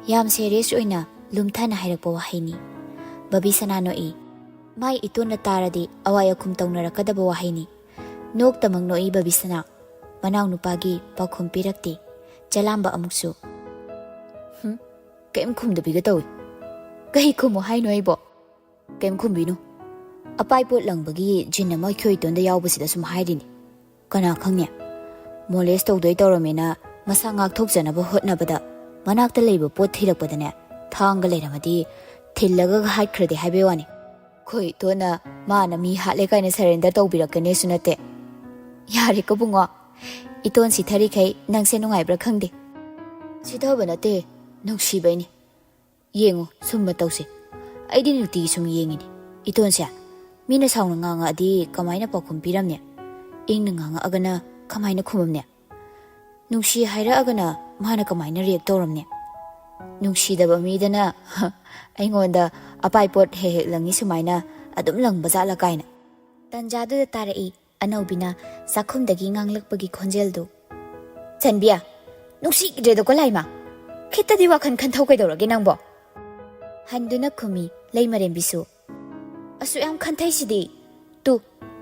ꯌꯥꯝ ꯁꯦꯔꯤꯌꯁ ꯑꯣꯏꯅ ꯂꯨꯝꯊꯅ ꯍꯥꯏꯔꯛꯄ ꯋꯥꯍꯩꯅꯤ꯫ ꯕꯕꯤ ꯁꯅꯥ ꯅꯣꯛꯏ꯫ ꯃꯥꯏ ꯏꯇꯣꯟꯅ ꯇꯥꯔꯗꯤ ꯑꯋꯥꯏ ꯑꯈꯨꯝ ꯇꯧꯅꯔꯛꯀꯗꯕ ꯋꯥꯍꯩꯅꯤ꯫ ꯅꯣꯛꯇꯃꯛ ꯅꯣꯛꯏ ꯕꯕꯤ ꯁꯅꯥ꯫ ꯃꯅꯥꯎꯅꯨꯄꯥꯒꯤ ꯄꯥꯎꯈꯨꯝ ꯄꯤꯔꯛꯇꯦ꯫ ꯆꯂꯥꯝꯕ ꯑꯃꯨꯛꯁꯨ꯫ "ꯍꯨꯝ, ꯀꯩꯝ ꯈꯨꯝꯗꯕꯤꯒ ꯇꯧꯏ꯫ ꯀꯩ ꯈꯨꯝꯃꯣ ꯍꯥꯏꯅꯣ ꯑꯩꯕꯣ?" "ꯀꯩꯝ ꯈꯨꯝꯕꯤꯅꯨ꯫ ꯑꯄꯥꯏ ꯄꯣꯠ ꯂꯪꯕꯒꯤ ꯖꯤꯟ ꯑꯃ ꯑꯩꯈꯣꯏ ꯏꯇꯣꯟꯗ ꯌꯥꯎꯕꯁꯤꯗ ꯁꯨꯝ ꯍꯥꯏꯔꯤꯅꯤ꯫ ꯀꯅꯥ ꯈꯪꯅꯤ? ꯃꯣꯂꯦꯁ ꯇꯧꯗꯣꯏ ꯇꯧꯔꯝꯃꯦꯅ ꯃꯁꯥ ꯉꯥꯛꯊꯣꯛꯆꯅꯕ ꯍꯣꯠꯅꯕꯗ ꯃꯅꯥꯛꯇ ꯂꯩꯕ ꯄꯣꯠ ꯊꯤꯔꯛꯄꯗꯅꯦ, ꯊꯥꯡꯒ ꯂꯩꯔꯝꯃꯗꯤ ꯊꯤꯜꯂꯒ ꯍꯥꯠꯈ꯭ꯔꯗꯤ ꯍꯥꯏꯕꯩ ꯋꯥꯅꯤ꯫ ꯑꯩꯈꯣꯏ ꯏꯇꯣꯟꯅ ꯃꯥꯅ ꯃꯤ ꯍꯥꯠꯂꯦ ꯀꯥꯏꯅ surrender ꯇꯧꯕꯤꯔꯛꯀꯅꯦꯁꯨ ꯅꯠꯇꯦ꯫ ꯌꯥꯔꯦꯀꯣ ꯕꯨꯡꯉꯣ, ꯏꯇꯣꯟ ꯁꯤꯊꯔꯤꯈꯩ ꯅꯪꯁꯦ ꯅꯨꯡꯉꯥꯏꯕ꯭ꯔꯥ ꯈꯪꯗꯦ꯫ ꯁꯤꯊꯕ ꯅꯠꯇꯦ, ꯅꯨꯡꯁꯤꯕꯩꯅꯤ꯫ ꯌꯦꯡꯉꯨ, ꯁꯨꯝꯕ ꯇꯧꯁꯦ꯫ ꯑꯩꯗꯤ ꯅꯨꯡꯇꯤꯒꯤ ꯁꯨꯝ ꯌꯦꯡꯉꯤꯅꯦ ꯏꯇꯣꯟꯁꯦ꯫ ꯃꯤꯅ ꯁꯥꯎꯅ ꯉꯥꯡꯉꯛꯑꯗꯤ ꯀꯃꯥꯏꯅ ꯄꯥꯎꯈꯨꯝ ꯄꯤꯔꯝꯅꯤ? ꯏꯪꯅ ꯉꯥꯡꯉꯛꯑꯒꯅ ꯀꯃꯥꯏꯅ ꯈꯨꯝꯃꯝꯅꯤ? ꯅꯨꯡꯁꯤ ꯍꯥꯏꯔꯛꯑꯒꯅ ꯃꯥꯅ ꯀꯃꯥꯏꯅ react ꯇꯧꯔꯝꯅꯤ? ꯅꯨꯡꯁꯤꯗꯕ ꯃꯤꯗꯅ ꯑꯩꯉꯣꯟꯗ ꯑꯄꯥꯏ ꯄꯣꯠ ꯍꯦꯛ ꯍꯦꯛ ꯂꯪꯉꯤ ꯁꯨꯃꯥꯏꯅ ꯑꯗꯨꯝ ꯂꯪꯕ ꯖꯥꯠꯂ ꯀꯥꯏꯅ꯫ ꯇꯟꯖꯥꯗꯨꯗ ꯇꯥꯔꯛꯏ ꯑꯅꯧꯕꯤꯅ ꯆꯥꯛꯈꯨꯝꯗꯒꯤ ꯉꯥꯡꯂꯛꯄꯒꯤ ꯈꯣꯟꯖꯦꯜꯗꯨ꯫ "ꯆꯟꯕꯤꯌꯥ, ꯅꯨꯡꯁꯤꯗ꯭ꯔꯦꯗꯀꯣ ꯂꯥꯏꯃ꯫ ꯈꯤꯠꯇꯗꯤ ꯋꯥꯈꯜ ꯈꯟꯊꯧ ꯀꯩꯗꯧꯔꯒꯦ ꯅꯪꯕꯣ?" ꯍꯟꯗꯨꯅ ꯈꯨꯝꯃꯤ ꯂꯩꯃꯔꯦꯝꯕꯤꯁꯨ꯫ "ꯑꯁꯨꯛ ꯌꯥꯝ ꯈꯟꯊꯩꯁꯤꯗꯤ꯫ ꯇꯨ,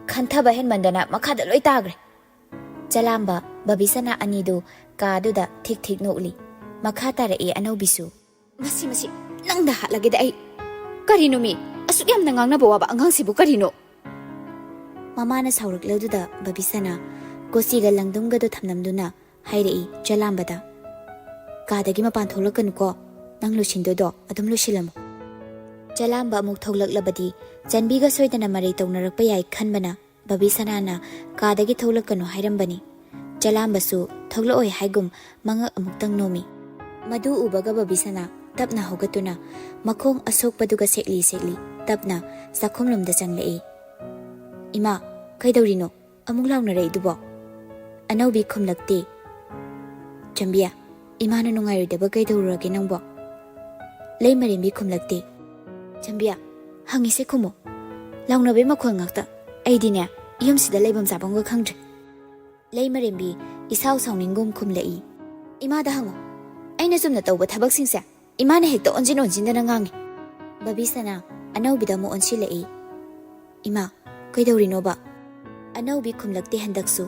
ꯈꯟꯊꯕ ꯍꯦꯟꯃꯟꯗꯅ ꯃꯈꯥꯗ ꯂꯣꯏ ꯇꯥꯈ꯭ꯔꯦ꯫" ꯆꯂꯥꯝꯕ, ꯕꯕꯤꯁꯅꯥ ꯑꯅꯤꯗꯨ ꯀꯥꯗꯨꯗ ꯊꯤꯛ ꯊꯤꯛ ꯅꯣꯛꯂꯤ꯫ ꯃꯈꯥ ꯇꯥꯔꯛꯏ ꯑꯅꯧꯕꯤꯁꯨ꯫ "ꯃꯁꯤ, ꯃꯁꯤ, ꯅꯪꯗ ꯍꯥꯠꯂꯒꯦꯗ ꯑꯩ꯫ ꯀꯔꯤꯅꯣ ꯃꯤ? ꯑꯁꯨꯛ ꯌꯥꯝꯅ ꯉꯥꯡꯅꯕ ꯋꯥꯕ ꯑꯉꯥꯡꯁꯤꯕꯨ ꯀꯔꯤꯅꯣ?" ꯃꯃꯥꯅ ꯁꯥꯎꯔꯛꯂꯗꯨꯗ ꯕꯕꯤꯁꯅꯥ ꯀꯣꯆꯤꯒ ꯂꯪꯗꯨꯝꯒꯗꯣ ꯊꯝꯂꯝꯗꯨꯅ ꯍꯥꯏꯔꯛꯏ ꯆꯂꯥꯝꯕꯗ꯫ "ꯀꯥꯗꯒꯤ ꯃꯄꯥꯟ ꯊꯣꯛꯂꯛꯀꯅꯨꯀꯣ꯫ ꯅꯪ ꯂꯣꯏꯁꯤꯟꯗꯣꯏꯗꯣ ꯑꯗꯨꯝ ꯂꯣꯏꯁꯤꯜꯂꯝꯃꯨ꯫" ꯆꯂꯥꯝꯕ ꯑꯃꯨꯛ ꯊꯣꯛꯂꯛꯂꯕꯗꯤ ꯆꯟꯕꯤꯒ ꯁꯣꯏꯗꯅ ꯃꯔꯩ ꯇꯧꯅꯔꯛꯄ ꯌꯥꯏ ꯈꯟꯕꯅ ꯕꯕꯤꯁꯅꯥꯅ ꯀꯥꯗꯒꯤ ꯊꯣꯛꯂꯛꯀꯅꯨ ꯍꯥꯏꯔꯝꯕꯅꯤ꯫ ꯆꯂꯥꯝꯕꯁꯨ ꯊꯣꯛꯂꯛꯑꯣꯏ ꯍꯥꯏꯒꯨꯝ ꯃꯉꯛ ꯑꯃꯨꯛꯇꯪ ꯅꯣꯝꯃꯤ꯫ ꯃꯗꯨ ꯎꯕꯒ ꯕꯕꯤꯁꯅꯥ ꯇꯞꯅ ꯍꯧꯒꯠꯇꯨꯅ ꯃꯈꯣꯡ ꯑꯁꯣꯛꯄꯗꯨꯒ ꯁꯦꯛꯂꯤ ꯁꯦꯛꯂꯤ ꯇꯞꯅ ꯆꯥꯛꯈꯨꯝꯂꯣꯝꯗ ꯆꯪꯂꯛꯏ꯫ "ꯏꯃꯥ, ꯀꯩꯗꯧꯔꯤꯅꯣ? ꯑꯃꯨꯛ ꯂꯥꯎꯅꯔꯛꯏꯗꯨꯕꯣ?" ꯑꯅꯧꯕꯤ ꯈꯨꯝꯂꯛꯇꯦ꯫ "ꯆꯟꯕꯤꯌꯥ, ꯏꯃꯥꯅ ꯅꯨꯡꯉꯥꯏꯔꯣꯏꯗꯕ ꯀꯩꯗꯧꯔꯨꯔꯒꯦ ꯅꯪꯕꯣ?" ꯂꯩꯃꯔꯦꯝꯕꯤ ꯈꯨꯝꯂꯛꯇꯦ꯫ "ꯆꯟꯕꯤꯌꯥ, ꯍꯪꯉꯤꯁꯦ ꯈꯨꯝꯃꯣ꯫ ꯂꯥꯎꯅꯕꯩ ꯃꯈꯣꯜ ꯉꯥꯛꯇ꯫ ꯑꯩꯗꯤꯅꯦ, ꯌꯨꯝꯁꯤꯗ ꯂꯩꯐꯝ ꯆꯥꯐꯝꯒ ꯈꯪꯗ꯭ꯔꯦ꯫" ꯂꯩꯃꯔꯦꯝꯕꯤ ꯏꯁꯥꯎ ꯁꯥꯎꯅꯤꯡꯒꯨꯝ ꯈꯨꯝꯂꯛꯏ꯫ "ꯏꯃꯥꯗ ꯍꯪꯉꯣ꯫ ꯑꯩꯅ ꯆꯨꯝꯅ ꯇꯧꯕ ꯊꯕꯛꯁꯤꯡꯁꯦ ꯏꯃꯥꯅ ꯍꯦꯛꯇ ꯑꯣꯟꯁꯤꯟ ꯑꯣꯟꯁꯤꯟꯗꯅ ꯉꯥꯡꯉꯤ꯫" ꯕꯕꯤꯁꯅꯥ ꯑꯅꯧꯕꯤꯗ ꯑꯃꯨꯛ ꯑꯣꯟꯁꯤꯜꯂꯛꯏ꯫ "ꯏꯃꯥ, ꯀꯩꯗꯧꯔꯤꯅꯣꯕ?" ꯑꯅꯧꯕꯤ ꯈꯨꯝꯂꯛꯇꯦ ꯍꯟꯗꯛꯁꯨ꯫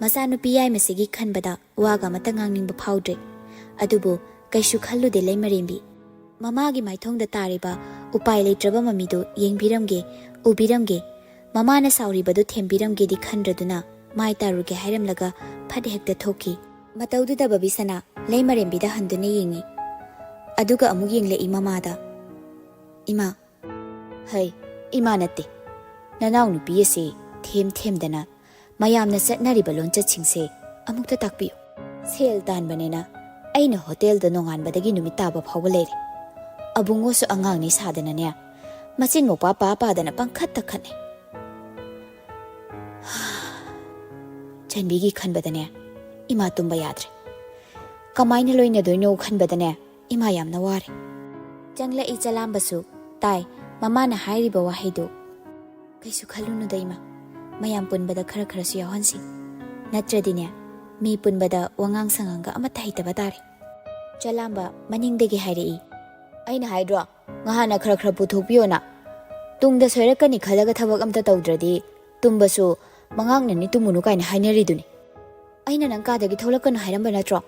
ꯃꯆꯥꯅꯨꯄꯤ ꯌꯥꯏꯃꯁꯤꯒꯤ ꯈꯟꯕꯗ ꯋꯥꯒ ꯑꯃꯠꯇ ꯉꯥꯡꯅꯤꯡꯕ ꯐꯥꯎꯗ꯭ꯔꯦ꯫ ꯑꯗꯨꯕꯨ ꯀꯩꯁꯨ ꯈꯜꯂꯨꯗꯦ ꯂꯩꯃꯔꯦꯝꯕꯤ꯫ ꯃꯃꯥꯒꯤ ꯃꯥꯏꯊꯣꯡꯗ ꯇꯥꯔꯤꯕ ꯎꯄꯥꯏ ꯂꯩꯇ꯭ꯔꯕ ꯃꯃꯤꯗꯨ ꯌꯦꯡꯕꯤꯔꯝꯒꯦ, ꯎꯕꯤꯔꯝꯒꯦ꯫ ꯃꯃꯥꯅ ꯁꯥꯎꯔꯤꯕꯗꯨ ꯊꯦꯝꯕꯤꯔꯝꯒꯦꯗꯤ ꯈꯟꯗ꯭ꯔꯗꯨꯅ ꯃꯥꯏ ꯇꯥꯔꯨꯒꯦ ꯍꯥꯏꯔꯝꯂꯒ ꯐꯠ ꯍꯦꯛꯇ ꯊꯣꯛꯈꯤ꯫ ꯃꯇꯧꯗꯨꯗ ꯕꯕꯤꯁꯅꯥ ꯂꯩꯃꯔꯦꯝꯕꯤꯗ ꯍꯟꯗꯨꯅ ꯌꯦꯡꯉꯤ꯫ ꯑꯗꯨꯒ ꯑꯃꯨꯛ ꯌꯦꯡꯂꯛꯏ ꯃꯃꯥꯗ꯫ "ꯏꯃꯥ"꯫ "ꯍꯩ, ꯏꯃꯥ ꯅꯠꯇꯦ꯫ ꯅꯅꯥꯎꯅꯨꯄꯤ ꯑꯁꯤ ꯊꯦꯝ ꯊꯦꯝꯗꯅ ꯃꯌꯥꯝꯅ ꯆꯠꯅꯔꯤꯕ ꯂꯣꯟꯆꯠꯁꯤꯡꯁꯦ ꯑꯃꯨꯛꯇ ꯇꯥꯛꯄꯤꯌꯨ꯫ ꯁꯦꯜ ꯇꯥꯟꯕꯅꯦꯅ ꯑꯩꯅ ꯍꯣꯇꯦꯜꯗ ꯅꯣꯡꯉꯥꯟꯕꯗꯒꯤ ꯅꯨꯃꯤꯠ ꯇꯥꯕ ꯐꯥꯎꯕ ꯂꯩꯔꯦ꯫ ꯑꯕꯨꯡꯉꯣꯁꯨ ꯑꯉꯥꯡꯅꯤ ꯁꯥꯗꯅꯅꯦ, ꯃꯆꯤꯟ ꯃꯧꯄꯥ ꯄꯥ ꯄꯥꯗꯅ ꯄꯪꯈꯠꯇ ꯈꯠꯅꯩ꯫ ꯆꯟꯕꯤꯒꯤ ꯈꯟꯕꯗꯅꯦ ꯏꯃꯥ ꯇꯨꯝꯕ ꯌꯥꯗ꯭ꯔꯦ꯫ ꯀꯃꯥꯏꯅ ꯂꯣꯏꯅꯗꯣꯏꯅꯣ ꯈꯟꯕꯗꯅꯦ ꯏꯃꯥ ꯌꯥꯝꯅ ꯋꯥꯔꯦ"꯫ ꯆꯪꯂꯛꯏ ꯆꯂꯥꯝꯕꯁꯨ ꯇꯥꯏ ꯃꯃꯥꯅ ꯍꯥꯏꯔꯤꯕ ꯋꯥꯍꯩꯗꯨ꯫ "ꯀꯩꯁꯨ ꯈꯜꯂꯨꯅꯨꯗ ꯏꯃꯥ, ꯃꯌꯥꯝ ꯄꯨꯟꯕꯗ ꯈꯔ ꯈꯔꯁꯨ ꯌꯥꯎꯍꯟꯁꯤ꯫ ꯅꯠꯇ꯭ꯔꯗꯤꯅꯦ, ꯃꯤ ꯄꯨꯟꯕꯗ ꯋꯥꯉꯥꯡ ꯁꯉꯥꯡꯒ ꯑꯃꯠꯇ ꯍꯩꯇꯕ ꯇꯥꯔꯦ"꯫ ꯆꯂꯥꯝꯕ ꯃꯅꯤꯡꯗꯒꯤ ꯍꯥꯏꯔꯛꯏ꯫ "ꯑꯩꯅ ꯍꯥꯏꯗ꯭ꯔꯣ, ꯉꯍꯥꯟꯅ ꯈꯔ ꯈꯔ ꯄꯨꯊꯣꯛꯄꯤꯌꯣꯅ? ꯇꯨꯡꯗ ꯁꯣꯏꯔꯛꯀꯅꯤ ꯈꯜꯂꯒ ꯊꯕꯛ ꯑꯝꯇ ꯇꯧꯗ꯭ꯔꯗꯤ, ꯇꯨꯝꯕꯁꯨ ꯃꯉꯥꯛꯅꯅꯤ ꯇꯨꯝꯃꯨꯅꯨ ꯀꯥꯏꯅ ꯍꯥꯏꯅꯔꯤꯗꯨꯅꯤ꯫ ꯑꯩꯅ ꯅꯪ ꯀꯥꯗꯒꯤ ꯊꯣꯛꯂꯛꯀꯅꯨ ꯍꯥꯏꯔꯝꯕ ꯅꯠꯇ꯭ꯔꯣ?"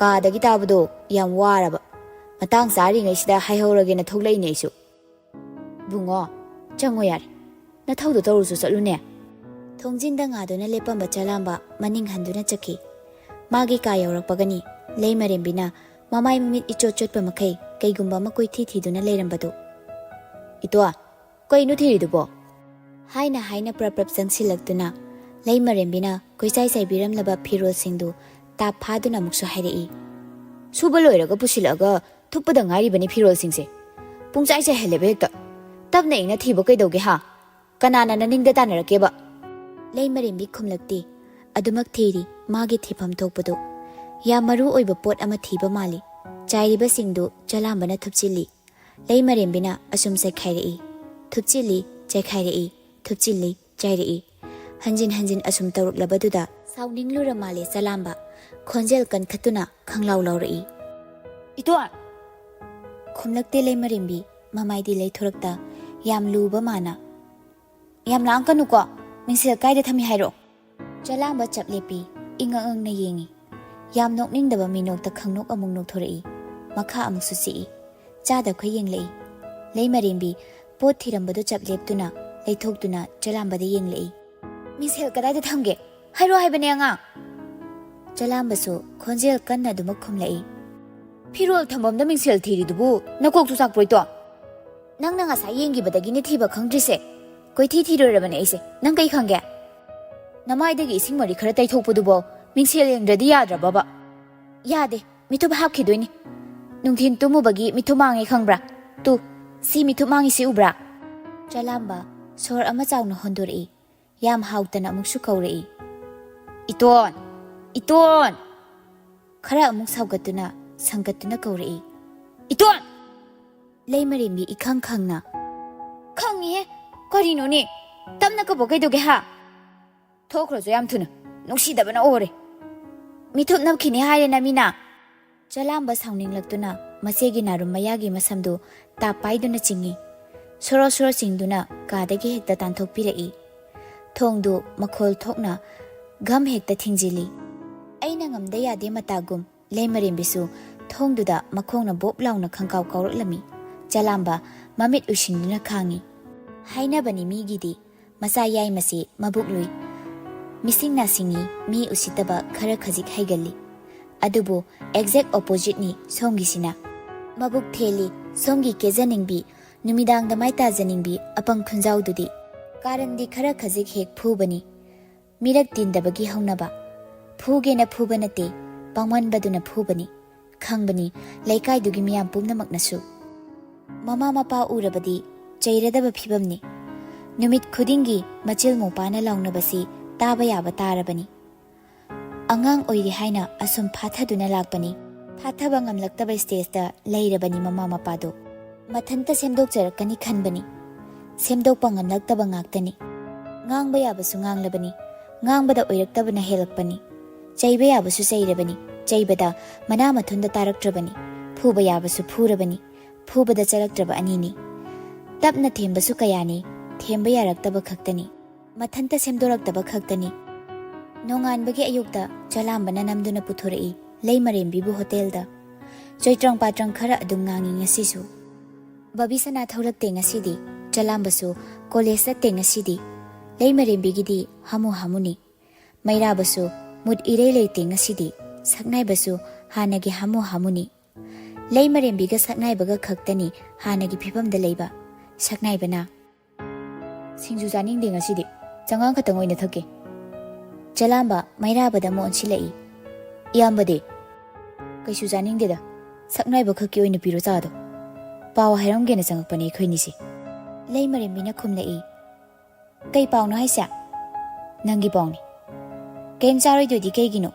"ꯀꯥꯗꯒꯤ ꯇꯥꯕꯗꯣ ꯌꯥꯝ ꯋꯥꯔꯕ꯫ ꯃꯇꯥꯡ ꯆꯥꯔꯤꯉꯩꯁꯤꯗ ꯍꯥꯏꯍꯧꯔꯒꯦꯅ ꯊꯣꯛꯂꯛꯏꯅꯦ ꯑꯩꯁꯨ"꯫ "ꯕꯨꯡꯉꯣ, ꯆꯪꯉꯣ ꯌꯥꯔꯦ꯫ ꯅꯊꯧꯗꯣ ꯇꯧꯔꯨꯆꯣ ꯆꯠꯂꯨꯅꯦ"꯫ ꯊꯣꯡꯖꯤꯟꯗ ꯉꯥꯗꯨꯅ ꯂꯦꯞꯄꯝꯕ ꯆꯂꯥꯝꯕ ꯃꯅꯤꯡ ꯍꯟꯗꯨꯅ ꯆꯠꯈꯤ꯫ ꯃꯥꯒꯤ ꯀꯥ ꯌꯧꯔꯛꯄꯒꯅꯤ ꯂꯩꯃꯔꯦꯝꯕꯤꯅ ꯃꯃꯥꯏ ꯃꯃꯤꯠ ꯏꯆꯣꯠ ꯆꯣꯠꯄ ꯃꯈꯩ ꯀꯩꯒꯨꯝꯕ ꯑꯃ ꯀꯣꯏꯊꯤ ꯊꯤꯗꯨꯅ ꯂꯩꯔꯝꯕꯗꯨ꯫ "ꯏꯇꯣ, ꯀꯩꯅꯣ ꯊꯤꯔꯤꯗꯨꯕꯣ?" ꯍꯥꯏꯅ ꯍꯥꯏꯅ ꯄ꯭ꯔꯞ ꯄ꯭ꯔꯞ ꯆꯪꯁꯤꯜꯂꯛꯇꯨꯅ ꯂꯩꯃꯔꯦꯝꯕꯤꯅ ꯀꯣꯏꯆꯥꯏ ꯆꯥꯏꯕꯤꯔꯝꯂꯕ ꯐꯤꯔꯣꯜꯁꯤꯡꯗꯨ ꯇꯥꯞ ꯐꯥꯗꯨꯅ ꯑꯃꯨꯛꯁꯨ ꯍꯥꯏꯔꯛꯏ꯫ "ꯁꯨꯕ ꯂꯣꯏꯔꯒ ꯄꯨꯁꯤꯜꯂꯛꯑꯒ ꯊꯨꯞꯄꯗ ꯉꯥꯏꯔꯤꯕꯅꯤ ꯐꯤꯔꯣꯜꯁꯤꯡꯁꯦ꯫ ꯄꯨꯡꯆꯥꯏ ꯆꯥꯏꯍꯜꯂꯦꯕ ꯍꯦꯛꯇ꯫ ꯇꯞꯅ ꯏꯪꯅ ꯊꯤꯕ ꯀꯩꯗꯧꯒꯦ ꯍꯥ? ꯀꯅꯥꯅ ꯅꯅꯤꯡꯗ ꯇꯥꯟꯅꯔꯛꯀꯦꯕ?" ꯂꯩꯃꯔꯦꯝꯕꯤ ꯈꯨꯝꯂꯛꯇꯦ꯫ ꯑꯗꯨꯃꯛ ꯊꯤꯔꯤ ꯃꯥꯒꯤ ꯊꯤꯐꯝ ꯊꯣꯛꯄꯗꯨ꯫ ꯌꯥꯝ ꯃꯔꯨ ꯑꯣꯏꯕ ꯄꯣꯠ ꯑꯃ ꯊꯤꯕ ꯃꯥꯜꯂꯤ꯫ ꯆꯥꯏꯔꯤꯕꯁꯤꯡꯗꯨ ꯆꯂꯥꯝꯕꯅ ꯊꯨꯞꯆꯤꯜꯂꯤ꯫ ꯂꯩꯃꯔꯦꯝꯕꯤꯅ ꯑꯁꯨꯝ ꯆꯥꯏꯈꯥꯏꯔꯛꯏ꯫ ꯊꯨꯞꯆꯤꯜꯂꯤ, ꯆꯥꯏꯈꯥꯏꯔꯛꯏ, ꯊꯨꯞꯆꯤꯜꯂꯤ, ꯆꯥꯏꯔꯛꯏ꯫ ꯍꯟꯖꯤꯟ ꯍꯟꯖꯤꯟ ꯑꯁꯨꯝ ꯇꯧꯔꯛꯂꯕꯗꯨꯗ ꯁꯥꯎꯅꯤꯡꯂꯨꯔ ꯃꯥꯜꯂꯦ ꯆꯂꯥꯝꯕ꯫ ꯈꯣꯟꯖꯦꯜ ꯀꯟꯈꯠꯇꯨꯅ ꯈꯪꯂꯥꯎ ꯂꯥꯎꯔꯛꯏ꯫ "ꯏꯇꯣꯟ!" ꯈꯨꯝꯂꯛꯇꯦ ꯂꯩꯃꯔꯦꯝꯕꯤ, ꯃꯃꯥꯏꯗꯤ ꯂꯩꯊꯣꯔꯛꯇ ꯌꯥꯝ ꯂꯨꯕ ꯃꯥꯅ꯫ "ꯌꯥꯝ ꯂꯥꯡꯀꯅꯨꯀꯣ, ꯃꯤꯡꯁꯦꯜ ꯀꯥꯏꯗ ꯊꯝꯃꯤ ꯍꯥꯏꯔꯛꯑꯣ?" ꯆꯂꯥꯝꯕ ꯆꯞ ꯂꯦꯞꯄꯤ, ꯏꯉꯛ ꯉꯛꯅ ꯌꯦꯡꯉꯤ꯫ ꯌꯥꯝ ꯅꯣꯛꯅꯤꯡꯗꯕ ꯃꯤꯅꯣꯛꯇ ꯈꯪꯅꯣꯛ ꯑꯃꯨꯛ ꯅꯣꯛꯊꯣꯔꯛꯏ꯫ ꯃꯈꯥ ꯑꯃꯨꯛꯁꯨ ꯆꯤꯛꯏ꯫ ꯆꯥꯗ ꯈꯣꯏ ꯌꯦꯡꯂꯛꯏ꯫ ꯂꯩꯃꯔꯦꯝꯕꯤ ꯄꯣꯠ ꯊꯤꯔꯝꯕꯗꯨ ꯆꯞ ꯂꯦꯞꯇꯨꯅ, ꯂꯩꯊꯣꯛꯇꯨꯅ ꯆꯂꯥꯝꯕꯗ ꯌꯦꯡꯂꯛꯏ꯫ "ꯃꯤꯡꯁꯦꯜ ꯀꯗꯥꯏꯗ ꯊꯝꯒꯦ? ꯍꯥꯏꯔꯣ ꯍꯥꯏꯕꯅꯦ ꯑꯉꯥꯡ!" ꯆꯂꯥꯝꯕꯁꯨ ꯈꯣꯟꯖꯦꯜ ꯀꯟꯅ ꯑꯗꯨꯃꯛ ꯈꯨꯝꯂꯛꯏ꯫ ꯐꯤꯔꯣꯜ ꯊꯝꯐꯝꯗ ꯃꯤꯡꯁꯦꯜ ꯊꯤꯔꯤꯗꯨꯕꯨ ꯅꯀꯣꯛꯇꯨ ꯆꯥꯛꯄ꯭ꯔꯣꯏꯇꯣ? ꯅꯪꯅ ꯉꯁꯥꯏ ꯌꯦꯡꯈꯤꯕꯗꯒꯤꯅꯦ ꯊꯤꯕ ꯈꯪꯗ꯭ꯔꯤꯁꯦ꯫ ꯀꯣꯏꯊꯤ ꯊꯤꯔꯣꯏꯔꯕꯅꯦ ꯑꯩꯁꯦ꯫ ꯅꯪ ꯀꯩ ꯈꯪꯒꯦ? ꯅꯃꯥꯏꯗꯒꯤ ꯏꯁꯤꯡ ꯃꯔꯤ ꯈꯔ ꯇꯩꯊꯣꯛꯄꯗꯨꯕꯣ ꯃꯤꯡꯁꯦꯜ ꯌꯦꯡꯗ꯭ꯔꯗꯤ ꯌꯥꯗ꯭ꯔꯕꯕ? ꯌꯥꯗꯦ, ꯃꯤꯊꯨꯞ ꯍꯥꯞꯈꯤꯗꯣꯏꯅꯤ꯫ ꯅꯨꯡꯊꯤꯟ ꯇꯨꯝꯃꯨꯕꯒꯤ ꯃꯤꯊꯨꯞ ꯃꯥꯡꯉꯦ ꯈꯪꯕ꯭ꯔꯥ? ꯇꯨ, ꯁꯤ ꯃꯤꯊꯨꯞ ꯃꯥꯡꯉꯤꯁꯤ ꯎꯕ꯭ꯔꯥ? ꯆꯂꯥꯝꯕ ꯁꯣꯔ ꯑꯃ ꯆꯥꯎꯅ ꯍꯣꯟꯗꯣꯔꯛꯏ꯫ ꯌꯥꯝ ꯍꯥꯎꯇꯅ ꯑꯃꯨꯛꯁꯨ ꯀꯧꯔꯛꯏ, "ꯏꯇꯣꯟ! ꯏꯇꯣꯟ!" ꯈꯔ ꯑꯃꯨꯛ ꯁꯥꯎꯒꯠꯇꯨꯅ, ꯁꯪꯒꯠꯇꯨꯅ ꯀꯧꯔꯛꯏ, "ꯏꯇꯣꯟ!" ꯂꯩꯃꯔꯦꯝꯕꯤ ꯏꯈꯪ ꯈꯪꯅ, "ꯈꯪꯉꯤꯍꯦ, ꯀꯔꯤꯅꯣꯅꯦ? ꯇꯞꯅ ꯀꯧꯕ ꯀꯩꯗꯧꯒꯦ ꯍꯥ? ꯊꯣꯛꯈ꯭ꯔꯁꯨ ꯌꯥꯝ ꯊꯨꯅ, ꯅꯨꯡꯁꯤꯗꯕꯅ ꯑꯣꯔꯦ꯫ ꯃꯤꯊꯨꯞ ꯅꯞꯈꯤꯅꯤ ꯍꯥꯏꯔꯦ ꯅꯃꯤꯅ?" ꯆꯂꯥꯝꯕ ꯁꯥꯎꯅꯤꯡꯂꯛꯇꯨꯅ ꯃꯆꯦꯒꯤ ꯅꯥꯔꯨꯝ ꯃꯌꯥꯒꯤ ꯃꯁꯝꯗꯨ ꯇꯥꯞ ꯄꯥꯏꯗꯨꯅ ꯆꯤꯡꯏ꯫ ꯁꯣꯔꯣ ꯁꯣꯔꯣ ꯆꯤꯡꯗꯨꯅ ꯀꯥꯗꯒꯤ ꯍꯦꯛꯇ ꯇꯥꯟꯊꯣꯛꯄꯤꯔꯛꯏ꯫ ꯊꯣꯡꯗꯨ ꯃꯈꯣꯜ ꯊꯣꯛꯅ ꯘꯝ ꯍꯦꯛꯇ ꯊꯤꯡꯖꯤꯜꯂꯤ꯫ ꯑꯩꯅ ꯉꯝꯗ ꯌꯥꯗꯦ ꯃꯇꯥꯒꯨꯝ ꯂꯩꯃꯔꯦꯝꯕꯤꯁꯨ ꯊꯣꯡꯗꯨꯗ ꯃꯈꯣꯡꯅ ꯕꯣꯞ ꯂꯥꯎꯅ ꯈꯪꯀꯥꯎ ꯀꯥꯎꯔꯛꯂꯝꯃꯤ꯫ ꯆꯂꯥꯝꯕ ꯃꯃꯤꯠ ꯎꯏꯁꯤꯟꯗꯨꯅ ꯈꯥꯡꯏ꯫ ꯍꯥꯏꯅꯕꯅꯤ ꯃꯤꯒꯤꯗꯤ, ꯃꯆꯥ ꯌꯥꯏꯃꯁꯤ ꯃꯕꯨꯛ ꯂꯨꯏ, ꯃꯤꯁꯤꯡ ꯅꯥꯁꯤꯡꯉꯤ, ꯃꯤ ꯎꯁꯤꯠꯇꯕ ꯈꯔ ꯈꯖꯤꯛ ꯍꯩꯒꯜꯂꯤ꯫ ꯑꯗꯨꯕꯨ exact oppositeꯅꯤ ꯁꯣꯝꯒꯤꯁꯤꯅ꯫ ꯃꯕꯨꯛ ꯊꯦꯜꯂꯤ, ꯁꯣꯝꯒꯤ ꯀꯦꯖꯅꯤꯡꯕꯤ, ꯅꯨꯃꯤꯗꯥꯡꯗ ꯃꯥꯏ ꯇꯥꯖꯅꯤꯡꯕꯤ ꯑꯄꯪ ꯈꯨꯟꯖꯥꯎꯗꯨꯗꯤ꯫ ꯀꯥꯔꯟꯗꯤ ꯈꯔ ꯈꯖꯤꯛ ꯍꯦꯛ ꯐꯨꯕꯅꯤ꯫ ꯃꯤꯔꯛ ꯇꯤꯟꯗꯕꯒꯤ ꯍꯧꯅꯕ꯫ ꯐꯨꯒꯦꯅ ꯐꯨꯕ ꯅꯠꯇꯦ, ꯄꯥꯡꯃꯟꯕꯗꯨꯅ ꯐꯨꯕꯅꯤ꯫ ꯈꯪꯕꯅꯤ ꯂꯩꯀꯥꯏꯗꯨꯒꯤ ꯃꯤꯌꯥꯝ ꯄꯨꯝꯅꯃꯛꯅꯁꯨ꯫ ꯃꯃꯥ ꯃꯄꯥ ꯎꯔꯕꯗꯤ ꯆꯩꯔꯗꯕ ꯐꯤꯕꯝꯅꯤ꯫ ꯅꯨꯃꯤꯠ ꯈꯨꯗꯤꯡꯒꯤ ꯃꯆꯤꯜ ꯃꯧꯄꯥꯅ ꯂꯥꯎꯅꯕꯁꯤ ꯇꯥꯕ ꯌꯥꯕ ꯇꯥꯔꯕꯅꯤ꯫ ꯑꯉꯥꯡ ꯑꯣꯏꯔꯤ ꯍꯥꯏꯅ ꯑꯁꯨꯝ ꯐꯥꯊꯗꯨꯅ ꯂꯥꯛꯄꯅꯤ꯫ ꯐꯥꯊꯕ ꯉꯝꯂꯛꯇꯕ stageꯇ ꯂꯩꯔꯕꯅꯤ ꯃꯃꯥ ꯃꯄꯥꯗꯨ꯫ ꯃꯊꯟꯇ ꯁꯦꯝꯗꯣꯛꯆꯔꯛꯀꯅꯤ ꯈꯟꯕꯅꯤ꯫ ꯁꯦꯝꯗꯣꯛꯄ ꯉꯝꯂꯛꯇꯕ ꯉꯥꯛꯇꯅꯤ꯫ ꯉꯥꯡꯕ ꯌꯥꯕꯁꯨ ꯉꯥꯡꯂꯕꯅꯤ꯫ ꯉꯥꯡꯕꯗ ꯑꯣꯏꯔꯛꯇꯕꯅ ꯍꯦꯜꯂꯛꯄꯅꯤ꯫ ꯆꯩꯕ ꯌꯥꯕꯁꯨ ꯆꯩꯔꯕꯅꯤ꯫ ꯆꯩꯕꯗ ꯃꯅꯥ ꯃꯊꯨꯟꯗ ꯇꯥꯔꯛꯇ꯭ꯔꯕꯅꯤ꯫ ꯐꯨꯕ ꯌꯥꯕꯁꯨ ꯐꯨꯔꯕꯅꯤ꯫ ꯐꯨꯕꯗ ꯆꯔꯛꯇ꯭ꯔꯕ ꯑꯅꯤꯅꯤ꯫ ꯇꯞꯅ ꯊꯦꯝꯕꯁꯨ ꯀꯌꯥꯅꯤ꯫ ꯊꯦꯝꯕ ꯌꯥꯔꯛꯇꯕ ꯈꯛꯇꯅꯤ꯫ ꯃꯊꯟꯇ ꯁꯦꯝꯗꯣꯔꯛꯇꯕ ꯈꯛꯇꯅꯤ꯫ ꯅꯣꯡꯉꯥꯟꯕꯒꯤ ꯑꯌꯨꯛꯇ ꯆꯂꯥꯝꯕꯅ ꯅꯝꯗꯨꯅ ꯄꯨꯊꯣꯔꯛꯏ ꯂꯩꯃꯔꯦꯝꯕꯤꯕꯨ ꯍꯣꯇꯦꯜꯗ꯫ ꯆꯣꯏꯇ꯭ꯔꯪ ꯄꯥꯇ꯭ꯔꯪ ꯈꯔ ꯑꯗꯨꯝ ꯉꯥꯡꯉꯤ ꯉꯁꯤꯁꯨ꯫ ꯕꯕꯤ ꯁꯅꯥ ꯊꯣꯛꯂꯛꯇꯦ ꯉꯁꯤꯗꯤ꯫ ꯆꯂꯥꯝꯕꯁꯨ ꯀꯣꯂꯦꯖ ꯆꯠꯇꯦ ꯉꯁꯤꯗꯤ꯫ ꯂꯩꯃꯔꯦꯝꯕꯤꯒꯤꯗꯤ ꯍꯥꯃꯨ ꯍꯥꯃꯨꯅꯤ꯫ ꯃꯩꯔꯥꯕꯁꯨ ꯃꯨꯠ ꯏꯔꯩ ꯂꯩꯇꯦ ꯉꯁꯤꯗꯤ꯫ ꯁꯛꯅꯥꯏꯕꯁꯨ ꯍꯥꯟꯅꯒꯤ ꯍꯥꯃꯨ ꯍꯥꯃꯨꯅꯤ꯫ ꯂꯩꯃꯔꯦꯝꯕꯤꯒ ꯁꯛꯅꯥꯏꯕꯒ ꯈꯛꯇꯅꯤ ꯍꯥꯟꯅꯒꯤ ꯐꯤꯕꯝꯗ ꯂꯩꯕ꯫ ꯁꯛꯅꯥꯏꯕꯅ, "ꯁꯤꯡꯖꯨ ꯆꯥꯅꯤꯡꯗꯦ ꯉꯁꯤꯗꯤ, ꯆꯉꯥꯡ ꯈꯛꯇꯪ ꯑꯣꯏꯅ ꯊꯛꯀꯦ꯫" ꯆꯂꯥꯝꯕ ꯃꯩꯔꯥꯕꯗ ꯑꯃꯨꯛ ꯑꯣꯟꯁꯤꯜꯂꯛꯏ꯫ "ꯏꯌꯥꯝꯕꯗꯤ?" "ꯀꯩꯁꯨ ꯆꯥꯅꯤꯡꯗꯦꯗ, ꯁꯛꯅꯥꯏꯕ ꯈꯛꯀꯤ ꯑꯣꯏꯅ ꯄꯤꯔꯣ ꯆꯥꯗꯣ꯫ ꯄꯥꯎ ꯍꯥꯏꯔꯝꯒꯦꯅ ꯆꯪꯉꯛꯄꯅꯦ ꯑꯩꯈꯣꯏꯅꯤꯁꯦ꯫" ꯂꯩꯃꯔꯦꯝꯕꯤꯅ ꯈꯨꯝꯂꯛꯏ꯫ "ꯀꯩ ꯄꯥꯎꯅꯣ ꯍꯥꯏꯁꯦ?" "ꯅꯪꯒꯤ ꯄꯥꯎꯅꯤ꯫ ꯀꯩꯝ ꯆꯥꯔꯣꯏꯗꯣꯏꯗꯤ ꯀꯩꯒꯤꯅꯣ?"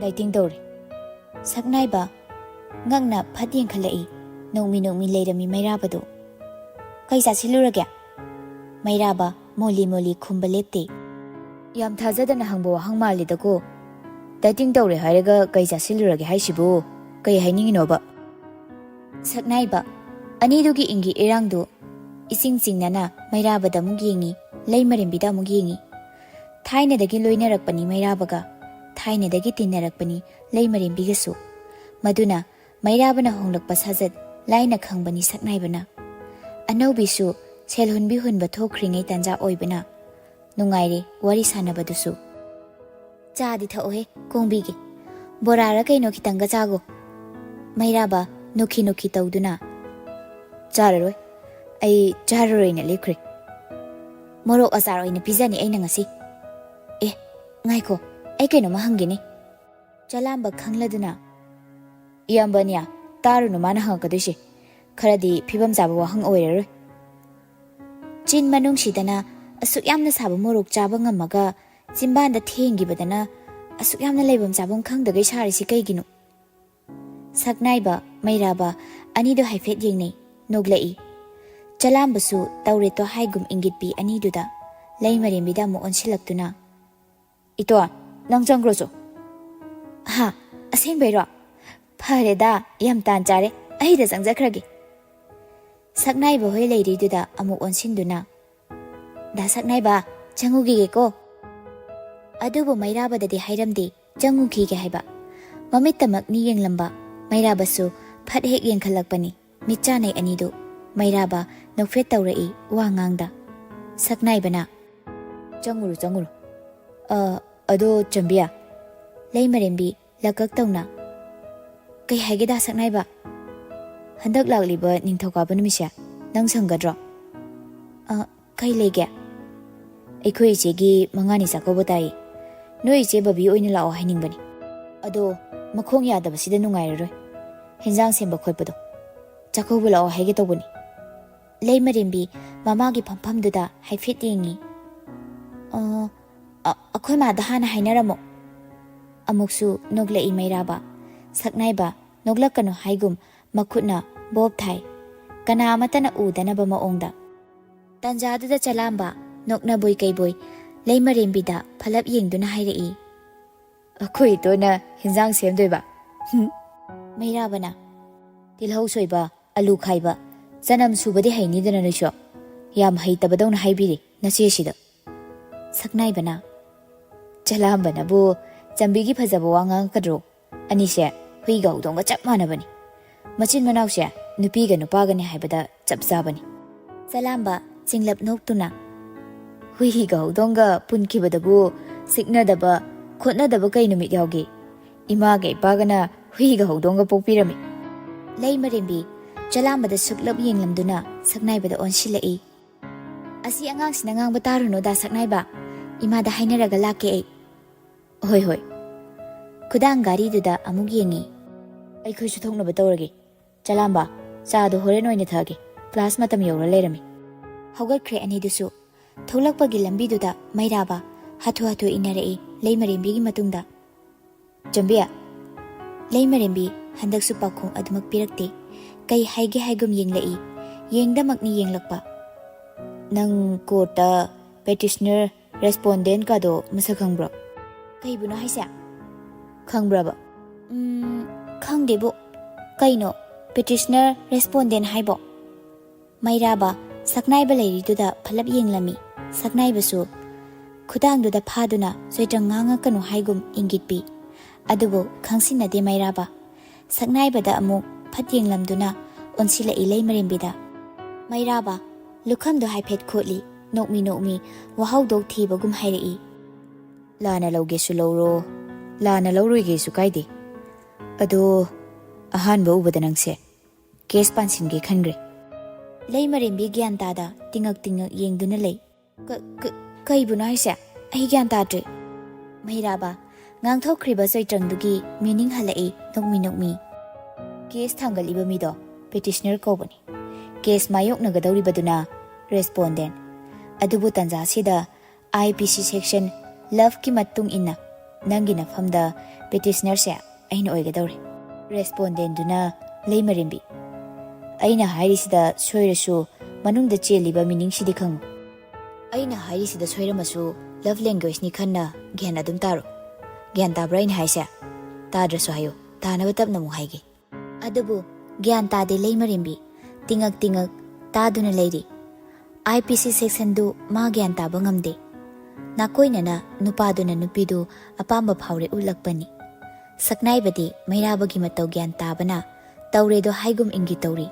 "ꯗꯥꯏꯇꯤꯡ ꯇꯧꯔꯤ꯫" ꯁꯛꯅꯥꯏꯕ ꯉꯛꯅ ꯐꯠ ꯌꯦꯡꯈꯠꯂꯛꯏ꯫ ꯅꯣꯛꯃꯤ ꯅꯣꯛꯃꯤ ꯂꯩꯔꯝꯃꯤ ꯃꯩꯔꯥꯕꯗꯨ꯫ "ꯀꯩ ꯆꯥꯁꯤꯜꯂꯨꯔꯒꯦ?" ꯃꯩꯔꯥꯕ ꯃꯣꯂꯤ ꯃꯣꯂꯤ ꯈꯨꯝꯕ ꯂꯦꯞꯇꯦ꯫ "ꯌꯥꯝ ꯊꯥꯖꯗꯅ ꯍꯪꯕ ꯋꯥꯍꯪ ꯃꯥꯜꯂꯤꯗꯀꯣ꯫ ꯗꯥꯏꯇꯤꯡ ꯇꯧꯔꯦ ꯍꯥꯏꯔꯒ ꯀꯩ ꯆꯥꯁꯤꯜꯂꯨꯔꯒꯦ ꯍꯥꯏꯁꯤꯕꯨ? ꯀꯩ ꯍꯥꯏꯅꯤꯡꯉꯤꯅꯣꯕ?" ꯁꯛꯅꯥꯏꯕ ꯑꯅꯤꯗꯨꯒꯤ ꯏꯪꯒꯤ ꯏꯔꯥꯡꯗꯨ ꯏꯆꯤꯡ ꯆꯤꯡꯅꯅ ꯃꯩꯔꯥꯕꯗ ꯑꯃꯨꯛ ꯌꯦꯡꯉꯤ, ꯂꯩꯃꯔꯦꯝꯕꯤꯗ ꯑꯃꯨꯛ ꯌꯦꯡꯉꯤ꯫ ꯊꯥꯏꯅꯗꯒꯤ ꯂꯣꯏꯅꯔꯛꯄꯅꯤ ꯃꯩꯔꯥꯕꯒ, ꯊꯥꯏꯅꯗꯒꯤ ꯇꯤꯟꯅꯔꯛꯄꯅꯤ ꯂꯩꯃꯔꯦꯝꯕꯤꯒꯁꯨ꯫ ꯃꯗꯨꯅ ꯃꯩꯔꯥꯕꯅ ꯍꯣꯡꯂꯛꯄ ꯁꯥꯖꯠ ꯂꯥꯏꯅ ꯈꯪꯕꯅꯤ ꯁꯛꯅꯥꯏꯕꯅ꯫ ꯑꯅꯧꯕꯤꯁꯨ ꯁꯦꯜ ꯍꯨꯟꯕꯤ ꯍꯨꯟꯕ ꯊꯣꯛꯈ꯭ꯔꯤꯉꯩ ꯇꯥꯟꯖꯥ ꯑꯣꯏꯕꯅ ꯅꯨꯡꯉꯥꯏꯔꯦ ꯋꯥꯔꯤ ꯁꯥꯟꯅꯕꯗꯨꯁꯨ꯫ "ꯆꯥꯗꯤ ꯊꯛꯑꯣꯍꯦ, ꯀꯣꯡꯕꯤꯒꯦ꯫ ꯕꯣꯔꯥꯔ ꯀꯩꯅꯣ ꯈꯤꯇꯪꯒ ꯆꯥꯒꯣ꯫" ꯃꯩꯔꯥꯕ ꯅꯨꯈꯤ ꯅꯨꯈꯤ ꯇꯧꯗꯨꯅ, "ꯆꯥꯔꯔꯣꯏ, ꯑꯩ ꯆꯥꯔꯔꯣꯏꯅ ꯂꯦꯞꯈ꯭ꯔꯦ꯫ ꯃꯣꯔꯣꯛ ꯑꯆꯥꯔ ꯑꯣꯏꯅ ꯄꯤꯖꯅꯤ ꯑꯩꯅ ꯉꯁꯤ꯫ ꯑꯦ, ꯉꯥꯏꯈꯣ, ꯑꯩ ꯀꯩꯅꯣꯝꯃ ꯍꯪꯒꯦꯅꯦ꯫" ꯆꯂꯥꯝꯕ ꯈꯪꯂꯗꯨꯅ, "ꯏꯌꯥꯝꯕ ꯑꯅꯤꯌꯥ, ꯇꯥꯔꯨꯅꯨ ꯃꯥꯅ ꯍꯪꯉꯛꯀꯗꯣꯏꯁꯦ꯫ ꯈꯔꯗꯤ ꯐꯤꯕꯝ ꯆꯥꯕ ꯋꯥꯍꯪ ꯑꯣꯏꯔꯔꯣꯏ꯫" ꯆꯤꯟ ꯃꯅꯨꯡꯁꯤꯗꯅ ꯑꯁꯨꯛ ꯌꯥꯝꯅ ꯁꯥꯕ ꯃꯣꯔꯣꯛ ꯆꯥꯕ ꯉꯝꯃꯒ ꯆꯤꯟꯕꯥꯟꯗ ꯊꯦꯡꯈꯤꯕꯗꯅ ꯑꯁꯨꯛ ꯌꯥꯝꯅ ꯂꯩꯐꯝ ꯆꯥꯐꯝ ꯈꯪꯗꯒꯩ ꯁꯥꯔꯤꯁꯤ ꯀꯩꯒꯤꯅꯣ? ꯁꯛꯅꯥꯏꯕ, ꯃꯩꯔꯥꯕ ꯑꯅꯤꯗꯨ ꯍꯥꯏꯐꯦꯠ ꯌꯦꯡꯅꯩ, ꯅꯣꯛꯂꯛꯏ꯫ ꯆꯂꯥꯝꯕꯁꯨ ꯇꯧꯔꯦꯠꯇꯣ ꯍꯥꯏꯒꯨꯝ ꯏꯪꯒꯤꯠꯄꯤ ꯑꯅꯤꯗꯨꯗ ꯂꯩꯃꯔꯦꯝꯕꯤꯗ ꯑꯃꯨꯛ ꯑꯣꯟꯁꯤꯜꯂꯛꯇꯨꯅ, "ꯏꯇꯣꯟ, ꯅꯪ ꯆꯪꯈ꯭ꯔꯣꯆꯣ꯫" "ꯍꯥ? ꯑꯁꯦꯡꯕꯩꯔꯣ? ꯐꯔꯦꯗ, ꯌꯥꯝ ꯇꯥꯟ ꯆꯥꯔꯦ, ꯑꯩꯗ ꯆꯪꯖꯈ꯭ꯔꯒꯦ꯫" ꯁꯛꯅꯥꯏꯕ ꯍꯣꯏ ꯂꯩꯔꯤꯗꯨꯗ ꯑꯃꯨꯛ ꯑꯣꯟꯁꯤꯟꯗꯨꯅ, "ꯗꯥ ꯁꯛꯅꯥꯏꯕ, ꯆꯪꯉꯨꯈꯤꯒꯦꯀꯣ꯫" ꯑꯗꯨꯕꯨ ꯃꯩꯔꯥꯕꯗꯗꯤ ꯍꯥꯏꯔꯝꯗꯦ ꯆꯪꯉꯨꯈꯤꯒꯦ ꯍꯥꯏꯕ꯫ ꯃꯃꯤꯠꯇꯃꯛꯅꯤ ꯌꯦꯡꯂꯝꯕ꯫ ꯃꯩꯔꯥꯕꯁꯨ ꯐꯠ ꯍꯦꯛ ꯌꯦꯡꯈꯠꯂꯛꯄꯅꯤ꯫ ꯃꯤꯠꯆꯥꯟꯅꯩ ꯑꯅꯤꯗꯨ꯫ ꯃꯩꯔꯥꯕ ꯅꯣꯛꯐꯦꯠ ꯇꯧꯔꯛꯏ ꯋꯥ ꯉꯥꯡꯗ꯫ ꯁꯛꯅꯥꯏꯕꯅ, "ꯆꯪꯉꯨꯔꯣ, ꯆꯪꯉꯨꯔꯣ꯫ ꯑ, ꯑꯗꯣ ꯆꯝꯕꯤ?" ꯂꯩꯃꯔꯦꯝꯕꯤ ꯂꯀꯛ ꯇꯧꯅ, ꯀꯩ ꯍꯥꯏꯒꯦꯗ ꯁꯛꯅꯥꯏꯕ? ꯍꯟꯗꯛ ꯂꯥꯛꯂꯤꯕ ꯅꯤꯡꯊꯧꯀꯥꯕ ꯅꯨꯃꯤꯠꯁꯦ ꯅꯪ ꯁꯪꯒꯗ꯭ꯔꯣ? ꯑ, ꯀꯩ ꯂꯩꯒꯦ? ꯑꯩꯈꯣꯏ ꯏꯆꯦꯒꯤ ꯃꯉꯥꯅꯤ ꯆꯥꯛꯀꯧꯕ ꯇꯥꯏ꯫ ꯅꯣꯏ ꯏꯆꯦ ꯕꯕꯤ ꯑꯣꯏꯅ ꯂꯥꯛꯑꯣ ꯍꯥꯏꯅꯤꯡꯕꯅꯤ꯫ ꯑꯗꯣ ꯃꯈꯣꯡ ꯌꯥꯗꯕꯁꯤꯗ ꯅꯨꯡꯉꯥꯏꯔꯔꯣꯏ꯫ ꯍꯦꯟꯖꯥꯡ ꯁꯦꯝꯕ ꯈꯣꯠꯄꯗꯣ꯫ ꯆꯥꯛꯀꯧꯕ ꯂꯥꯛꯑꯣ ꯍꯥꯏꯒꯦ ꯇꯧꯕꯅꯤ꯫ ꯂꯩꯃꯔꯦꯝꯕꯤ ꯃꯃꯥꯒꯤ ꯐꯝꯐꯝꯗꯨꯗ ꯍꯥꯏꯐꯦꯠ ꯌꯦꯡꯉꯤ꯫ "ꯑ, ꯑ, ꯑꯩꯈꯣꯏ ꯃꯥꯗ ꯍꯥꯟꯅ ꯍꯥꯏꯅꯔꯝꯃꯣ꯫" ꯑꯃꯨꯛꯁꯨ ꯅꯣꯛꯂꯛꯏ ꯃꯩꯔꯥꯕ꯫ ꯁꯛꯅꯥꯏꯕ ꯅꯣꯛꯂꯛꯀꯅꯨ ꯍꯥꯏꯒꯨꯝ ꯃꯈꯨꯠꯅ ꯕꯣꯞ ꯊꯥꯏ꯫ ꯀꯅꯥ ꯑꯃꯠꯇꯅ ꯎꯗꯅꯕ ꯃꯑꯣꯡꯗ꯫ ꯇꯟꯖꯥꯗꯨꯗ ꯆꯂꯥꯝꯕ ꯅꯣꯛꯅꯕꯣꯏ ꯀꯩꯕꯣꯏ ꯂꯩꯃꯔꯦꯝꯕꯤꯗ ꯐꯂꯞ ꯌꯦꯡꯗꯨꯅ ꯍꯥꯏꯔꯛꯏ꯫ "ꯑꯩꯈꯣꯏ ꯏꯇꯣꯟꯅ ꯍꯤꯟꯖꯥꯡ ꯁꯦꯝꯗꯣꯏꯕ?" ꯃꯩꯔꯥꯕꯅ, "ꯇꯤꯜꯍꯧ ꯁꯣꯏꯕ, ꯑꯂꯨ ꯈꯥꯏꯕ, ꯆꯅꯝ ꯁꯨꯕꯗꯤ ꯍꯩꯅꯤꯗꯅ ꯅꯣꯏꯁꯨ꯫ ꯌꯥꯝ ꯍꯩꯇꯕꯗꯧꯅ ꯍꯥꯏꯕꯤꯔꯤ ꯅꯆꯦꯁꯤꯗ꯫" ꯁꯛꯅꯥꯏꯕꯅ, "ꯆꯂꯥꯝꯕꯅꯕꯨ ꯆꯝꯕꯤꯒꯤ ꯐꯖꯕ ꯋꯥ ꯉꯥꯡꯉꯛꯀꯗ꯭ꯔꯣ? ꯑꯅꯤꯁꯦ ꯍꯨꯏꯒ ꯍꯧꯗꯣꯡꯒ ꯆꯞ ꯃꯥꯟꯅꯕꯅꯤ꯫ ꯃꯆꯤꯟ ꯃꯅꯥꯎꯁꯦ ꯅꯨꯄꯤꯒ ꯅꯨꯄꯥꯒꯅꯤ ꯍꯥꯏꯕꯗ ꯆꯞ ꯆꯥꯕꯅꯤ꯫" ꯆꯂꯥꯝꯕ ꯆꯤꯡꯂꯞ ꯅꯣꯛꯇꯨꯅ, "ꯍꯨꯏꯒ ꯍꯧꯗꯣꯡꯒ ꯄꯨꯟꯈꯤꯕꯗꯕꯨ ꯁꯤꯛꯅꯗꯕ ꯈꯣꯠꯅꯗꯕ ꯀꯩ ꯅꯨꯃꯤꯠ ꯌꯥꯎꯒꯦ? ꯏꯃꯥꯒ ꯏꯄꯥꯒꯅ ꯍꯨꯏꯒ ꯍꯧꯗꯣꯡꯒ ꯄꯣꯛꯄꯤꯔꯝꯃꯤ꯫" ꯂꯩꯃꯔꯦꯝꯕꯤ ꯆꯂꯥꯝꯕꯗ ꯁꯨꯛꯂꯞ ꯌꯦꯡꯂꯝꯗꯨꯅ ꯁꯛꯅꯥꯏꯕꯗ ꯑꯣꯟꯁꯤꯜꯂꯛꯏ꯫ "ꯑꯁꯤ ꯑꯉꯥꯡꯁꯤꯅ ꯉꯥꯡꯕ ꯇꯥꯔꯨꯅꯨꯗ ꯁꯛꯅꯥꯏꯕ꯫ ꯏꯃꯥꯗ ꯍꯥꯏꯅꯔꯒ ꯂꯥꯛꯀꯦ ꯑꯩ꯫" "ꯍꯣꯏ, ꯍꯣꯏ꯫" ꯈꯨꯗꯥꯡ ꯘꯥꯔꯤꯗꯨꯗ ꯑꯃꯨꯛ ꯌꯦꯡꯉꯤ꯫ "ꯑꯩꯈꯣꯏꯁꯨ ꯊꯣꯛꯅꯕ ꯇꯧꯔꯒꯦ꯫ ꯆꯂꯥꯝꯕ, ꯆꯥꯗꯣ ꯍꯣꯔꯦꯟ ꯑꯣꯏꯅ ꯊꯛꯑꯒꯦ꯫ ꯀ꯭ꯂꯥꯁ ꯃꯇꯝ ꯌꯧꯔ ꯂꯩꯔꯝꯃꯤ꯫" ꯍꯧꯒꯠꯈ꯭ꯔꯦ ꯑꯅꯤꯗꯨꯁꯨ꯫ ꯊꯣꯛꯂꯛꯄꯒꯤ ꯂꯝꯕꯤꯗꯨꯗ ꯃꯩꯔꯥꯕ ꯍꯥꯊꯨ ꯍꯥꯊꯨ ꯏꯟꯅꯔꯛꯏ ꯂꯩꯃꯔꯦꯝꯕꯤꯒꯤ ꯃꯇꯨꯡꯗ꯫ "ꯆꯝꯕꯤ꯫" ꯂꯩꯃꯔꯦꯝꯕꯤ ꯍꯟꯗꯛꯁꯨ ꯄꯥꯎꯈꯨꯝ ꯑꯗꯨꯃꯛ ꯄꯤꯔꯛꯇꯦ꯫ ꯀꯩ ꯍꯥꯏꯒꯦ ꯍꯥꯏꯒꯨꯝ ꯌꯦꯡꯂꯛꯏ꯫ ꯌꯦꯡꯗꯃꯛꯅꯤ ꯌꯦꯡꯂꯛꯄ꯫ "ꯅꯪ ꯀꯣꯔꯠꯇ petitioner respondent ꯀꯥꯗꯣ ꯃꯁꯛ ꯈꯪꯕ꯭ꯔꯣ?" "ꯀꯩꯕꯨꯅꯣ ꯍꯥꯏꯁꯦ?" "ꯈꯪꯕ꯭ꯔꯕ?" "ꯎꯝ, ꯈꯪꯗꯦꯕꯨ꯫ ꯀꯩꯅꯣ petitioner respondent ꯍꯥꯏꯕꯣ?" ꯃꯩꯔꯥꯕ ꯁꯛꯅꯥꯏꯕ ꯂꯩꯔꯤꯗꯨꯗ ꯐꯂꯞ ꯌꯦꯡꯂꯝꯃꯤ꯫ ꯁꯛꯅꯥꯏꯕꯁꯨ ꯈꯨꯗꯥꯡꯗꯨꯗ ꯐꯥꯗꯨꯅ ꯆꯣꯏꯇ꯭ꯔꯪ ꯉꯥꯡꯉꯛꯀꯅꯨ ꯍꯥꯏꯒꯨꯝ ꯏꯪꯒꯤꯠ ꯄꯤ꯫ ꯑꯗꯨꯕꯨ ꯈꯪꯁꯤꯟꯅꯗꯦ ꯃꯩꯔꯥꯕ꯫ ꯁꯛꯅꯥꯏꯕꯗ ꯑꯃꯨꯛ ꯐꯠ ꯌꯦꯡꯂꯝꯗꯨꯅ ꯑꯣꯟꯁꯤꯜꯂꯛꯏ ꯂꯩꯃꯔꯦꯝꯕꯤꯗ꯫ ꯃꯩꯔꯥꯕ ꯂꯨꯈꯝꯗꯨ ꯍꯥꯏꯐꯦꯠ ꯈꯣꯠꯂꯤ, ꯅꯣꯛꯃꯤ ꯅꯣꯛꯃꯤ ꯋꯥꯍꯧꯗꯣꯛ ꯊꯤꯕꯒꯨꯝ ꯍꯥꯏꯔꯛꯏ꯫ "ꯂꯥꯟꯅ ꯂꯧꯒꯦꯁꯨ ꯂꯧꯔꯣ, ꯂꯥꯟꯅ ꯂꯧꯔꯣꯏꯒꯦꯁꯨ ꯀꯥꯏꯗꯦ꯫ ꯑꯗꯣ ꯑꯍꯥꯟꯕ ꯎꯕꯗ ꯅꯪꯁꯦ ꯀꯦꯁ ꯄꯥꯟꯁꯤꯟꯒꯦ ꯈꯟꯈ꯭ꯔꯦ꯫ ꯂꯩꯃꯔꯦꯝꯕꯤ ꯒ꯭ꯌꯥꯟ ꯇꯥꯗ ꯇꯤꯉꯛ ꯇꯤꯉꯛ ꯌꯦꯡꯗꯨꯅ ꯂꯩ꯫ "ꯀ-, ꯀ-, ꯀꯩꯕꯨꯅꯣ ꯍꯥꯏꯁꯦ? ꯑꯩ ꯒ꯭ꯌꯥꯟ ꯇꯥꯗ꯭ꯔꯦ꯫" ꯃꯩꯔꯥꯕ, ꯉꯥꯡꯊꯣꯛꯈ꯭ꯔꯤꯕ ꯆꯩꯇ꯭ꯔꯪꯗꯨꯒꯤ ꯃꯤꯅꯤꯡ ꯍꯜꯂꯛꯏ ꯅꯣꯛꯃꯤ ꯅꯣꯛꯃꯤ꯫ ꯀꯦꯁ ꯊꯥꯡꯒꯠꯂꯤꯕ ꯃꯤꯗꯣ ꯄꯦꯇꯤꯁꯅꯔ ꯀꯧꯕꯅꯤ꯫ ꯀꯦꯁ ꯃꯥꯌꯣꯛꯅꯒꯗꯧꯔꯤꯕꯗꯨꯅ ꯔꯦꯁꯄꯣꯟꯗꯦꯟ꯫ ꯑꯗꯨꯕꯨ ꯇꯟꯖꯥꯁꯤꯗ ꯑꯥꯏ ꯄꯤ ꯁꯤ ꯁꯦꯛꯁꯟ ꯂꯚꯀꯤ ꯃꯇꯨꯡ ꯏꯟꯅ ꯅꯪꯒꯤ ꯅꯐꯝꯗ ꯄꯦꯇꯤꯁꯅꯔꯁꯦ ꯑꯩꯅ ꯑꯣꯏꯒꯗꯧꯔꯦ꯫ ꯔꯦꯁꯄꯣꯟꯗꯦꯟꯗꯨꯅ ꯂꯩꯃꯔꯦꯝꯕꯤ, "ꯑꯩꯅ ꯍꯥꯏꯔꯤꯁꯤꯗ ꯁꯣꯏꯔꯁꯨ ꯃꯅꯨꯡꯗ ꯆꯦꯜꯂꯤꯕ ꯃꯤꯅꯤꯡꯁꯤꯗꯤ ꯈꯪꯉꯨ꯫" "ꯑꯩꯅ ꯍꯥꯏꯔꯤꯁꯤꯗ ꯁꯣꯏꯔꯝꯃꯁꯨ ꯂꯚ ꯂꯦꯡꯒ꯭ꯋꯦꯖꯅꯤ ꯈꯟꯅ ꯒ꯭ꯌꯥꯟ ꯑꯗꯨꯝ ꯇꯥꯔꯣ꯫ ꯒ꯭ꯌꯥꯟ ꯇꯥꯕ꯭ꯔꯥ ꯑꯩꯅ ꯍꯥꯏꯁꯦ? ꯇꯥꯗ꯭ꯔꯁꯨ ꯍꯥꯏꯌꯨ, ꯇꯥꯅꯕ ꯇꯞꯅ ꯑꯃꯨꯛ ꯍꯥꯏꯒꯦ꯫" ꯑꯗꯨꯕꯨ ꯒ꯭ꯌꯥꯟ ꯇꯥꯗꯦ ꯂꯩꯃꯔꯦꯝꯕꯤ꯫ ꯇꯤꯉꯛ ꯇꯤꯉꯛ ꯇꯥꯗꯨꯅ ꯂꯩꯔꯤ꯫ ꯑꯥꯏ ꯄꯤ ꯁꯤ ꯁꯦꯛꯁꯟꯗꯨ ꯃꯥ ꯒ꯭ꯌꯥꯟ ꯇꯥꯕ ꯉꯝꯗꯦ꯫ ꯅꯥꯀꯣꯏꯅꯅ ꯅꯨꯄꯥꯗꯨꯅ ꯅꯨꯄꯤꯗꯨ ꯑꯄꯥꯝꯕ ꯐꯥꯎꯔꯦ ꯎꯠꯂꯛꯄꯅꯤ꯫ ꯁꯛꯅꯥꯏꯕꯗꯤ ꯃꯩꯔꯥꯕꯒꯤ ꯃꯇꯧ ꯒ꯭ꯌꯥꯟ ꯇꯥꯕꯅ ꯇꯧꯔꯦꯗꯣ ꯍꯥꯏꯒꯨꯝ ꯏꯟꯒꯤ ꯇꯧꯔꯤ꯫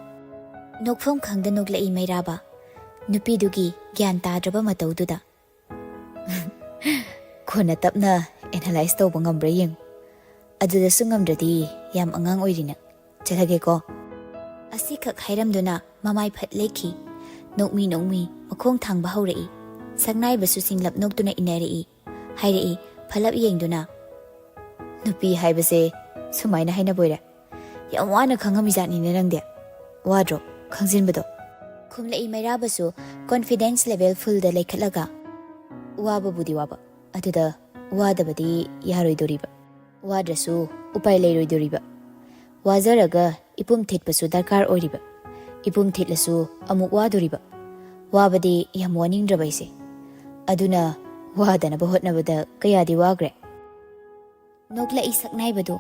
ꯅꯣꯛꯐꯝ ꯈꯪꯗ ꯅꯣꯛꯂꯛꯏ ꯃꯩꯔꯥꯕ, ꯅꯨꯄꯤꯗꯨꯒꯤ ꯒ꯭ꯌꯥꯟ ꯇꯥꯗ꯭ꯔꯕ ꯃꯇꯧꯗꯨꯗ꯫ "ꯀꯣꯟꯅ ꯇꯞꯅ ꯑꯦꯅꯥꯂꯥꯏꯁ ꯇꯧꯕ ꯉꯝꯕ꯭ꯔꯥ ꯌꯦꯡꯉꯨ꯫ ꯑꯗꯨꯗꯁꯨ ꯉꯝꯗ꯭ꯔꯗꯤ ꯌꯥꯝ ꯑꯉꯥꯡ ꯑꯣꯏꯔꯤ ꯅꯪ꯫ ꯆꯠꯂꯒꯦꯀꯣ꯫" ꯑꯁꯤꯈꯛ ꯍꯥꯏꯔꯝꯗꯨꯅ ꯃꯃꯥꯏ ꯐꯠ ꯂꯦꯛꯈꯤ꯫ ꯅꯣꯛꯃꯤ ꯅꯣꯛꯃꯤ ꯃꯈꯣꯡ ꯊꯥꯡꯕ ꯍꯧꯔꯛꯏ꯫ ꯁꯛꯅꯥꯏꯕꯁꯨ ꯁꯤꯡꯂꯞ ꯅꯣꯛꯇꯨꯅ ꯏꯟꯅꯔꯛꯏ꯫ ꯍꯥꯏꯔꯛꯏ ꯐꯂꯞ ꯌꯦꯡꯗꯨꯅ, "ꯅꯨꯄꯤ ꯍꯥꯏꯕꯁꯦ ꯁꯨꯃꯥꯏꯅ ꯍꯥꯏꯅꯕꯣꯏꯔꯦ? ꯌꯥꯝ ꯋꯥꯅ ꯈꯪꯉꯝꯃꯤꯖꯥꯠꯅꯤꯅꯦ ꯅꯪꯗꯤ꯫ ꯋꯥꯗ꯭ꯔꯣ ꯈꯪꯖꯤꯟꯕꯗꯣ?" ꯈꯨꯝꯂꯛꯏ ꯃꯩꯔꯥꯕꯁꯨ ꯀꯣꯟꯐꯤꯗꯦꯟꯁ ꯂꯦꯚꯦꯜ ꯐꯨꯜꯗ ꯂꯩꯈꯠꯂꯒ, "ꯋꯥꯕꯕꯨꯗꯤ ꯋꯥꯕ, ꯑꯗꯨꯗ ꯋꯥꯗꯕꯗꯤ ꯌꯥꯔꯣꯏꯗꯣꯔꯤꯕ꯫ ꯋꯥꯗ꯭ꯔꯁꯨ ꯎꯄꯥꯏ ꯂꯩꯔꯣꯏꯗꯣꯔꯤꯕ꯫ ꯋꯥꯖꯔꯒ ꯏꯄꯨꯝ ꯊꯤꯠꯄꯁꯨ ꯗꯔꯀꯥꯔ ꯑꯣꯏꯔꯤꯕ꯫ ꯏꯄꯨꯝ ꯊꯤꯠꯂꯁꯨ ꯑꯃꯨꯛ ꯋꯥꯗꯣꯔꯤꯕ꯫ ꯋꯥꯕꯗꯤ ꯌꯥꯝ ꯋꯥꯅꯤꯡꯗ꯭ꯔꯕ ꯑꯩꯁꯦ꯫ ꯑꯗꯨꯅ ꯋꯥꯗꯅꯕ ꯍꯣꯠꯅꯕꯗ ꯀꯌꯥꯗꯤ ꯋꯥꯈ꯭ꯔꯦ꯫" ꯅꯣꯛꯂꯛꯏ ꯁꯛꯅꯥꯏꯕꯗꯨ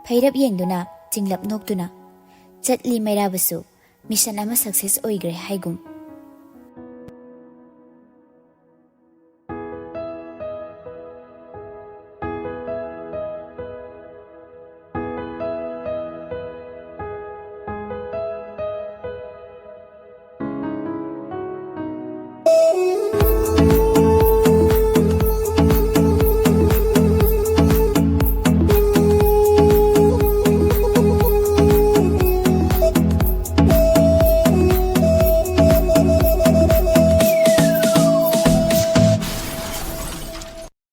ꯐꯩꯔꯞ ꯌꯦꯡꯗꯨꯅ ꯆꯤꯡꯂꯞ ꯅꯣꯛꯇꯨꯅ꯫ ꯆꯠꯂꯤ ꯃꯩꯔꯥꯕꯁꯨ ꯃꯤꯁꯟ ꯑꯃ ꯁꯛꯁꯦꯁ ꯑꯣꯏꯈ꯭ꯔꯦ ꯍꯥꯏꯒꯨꯝ꯫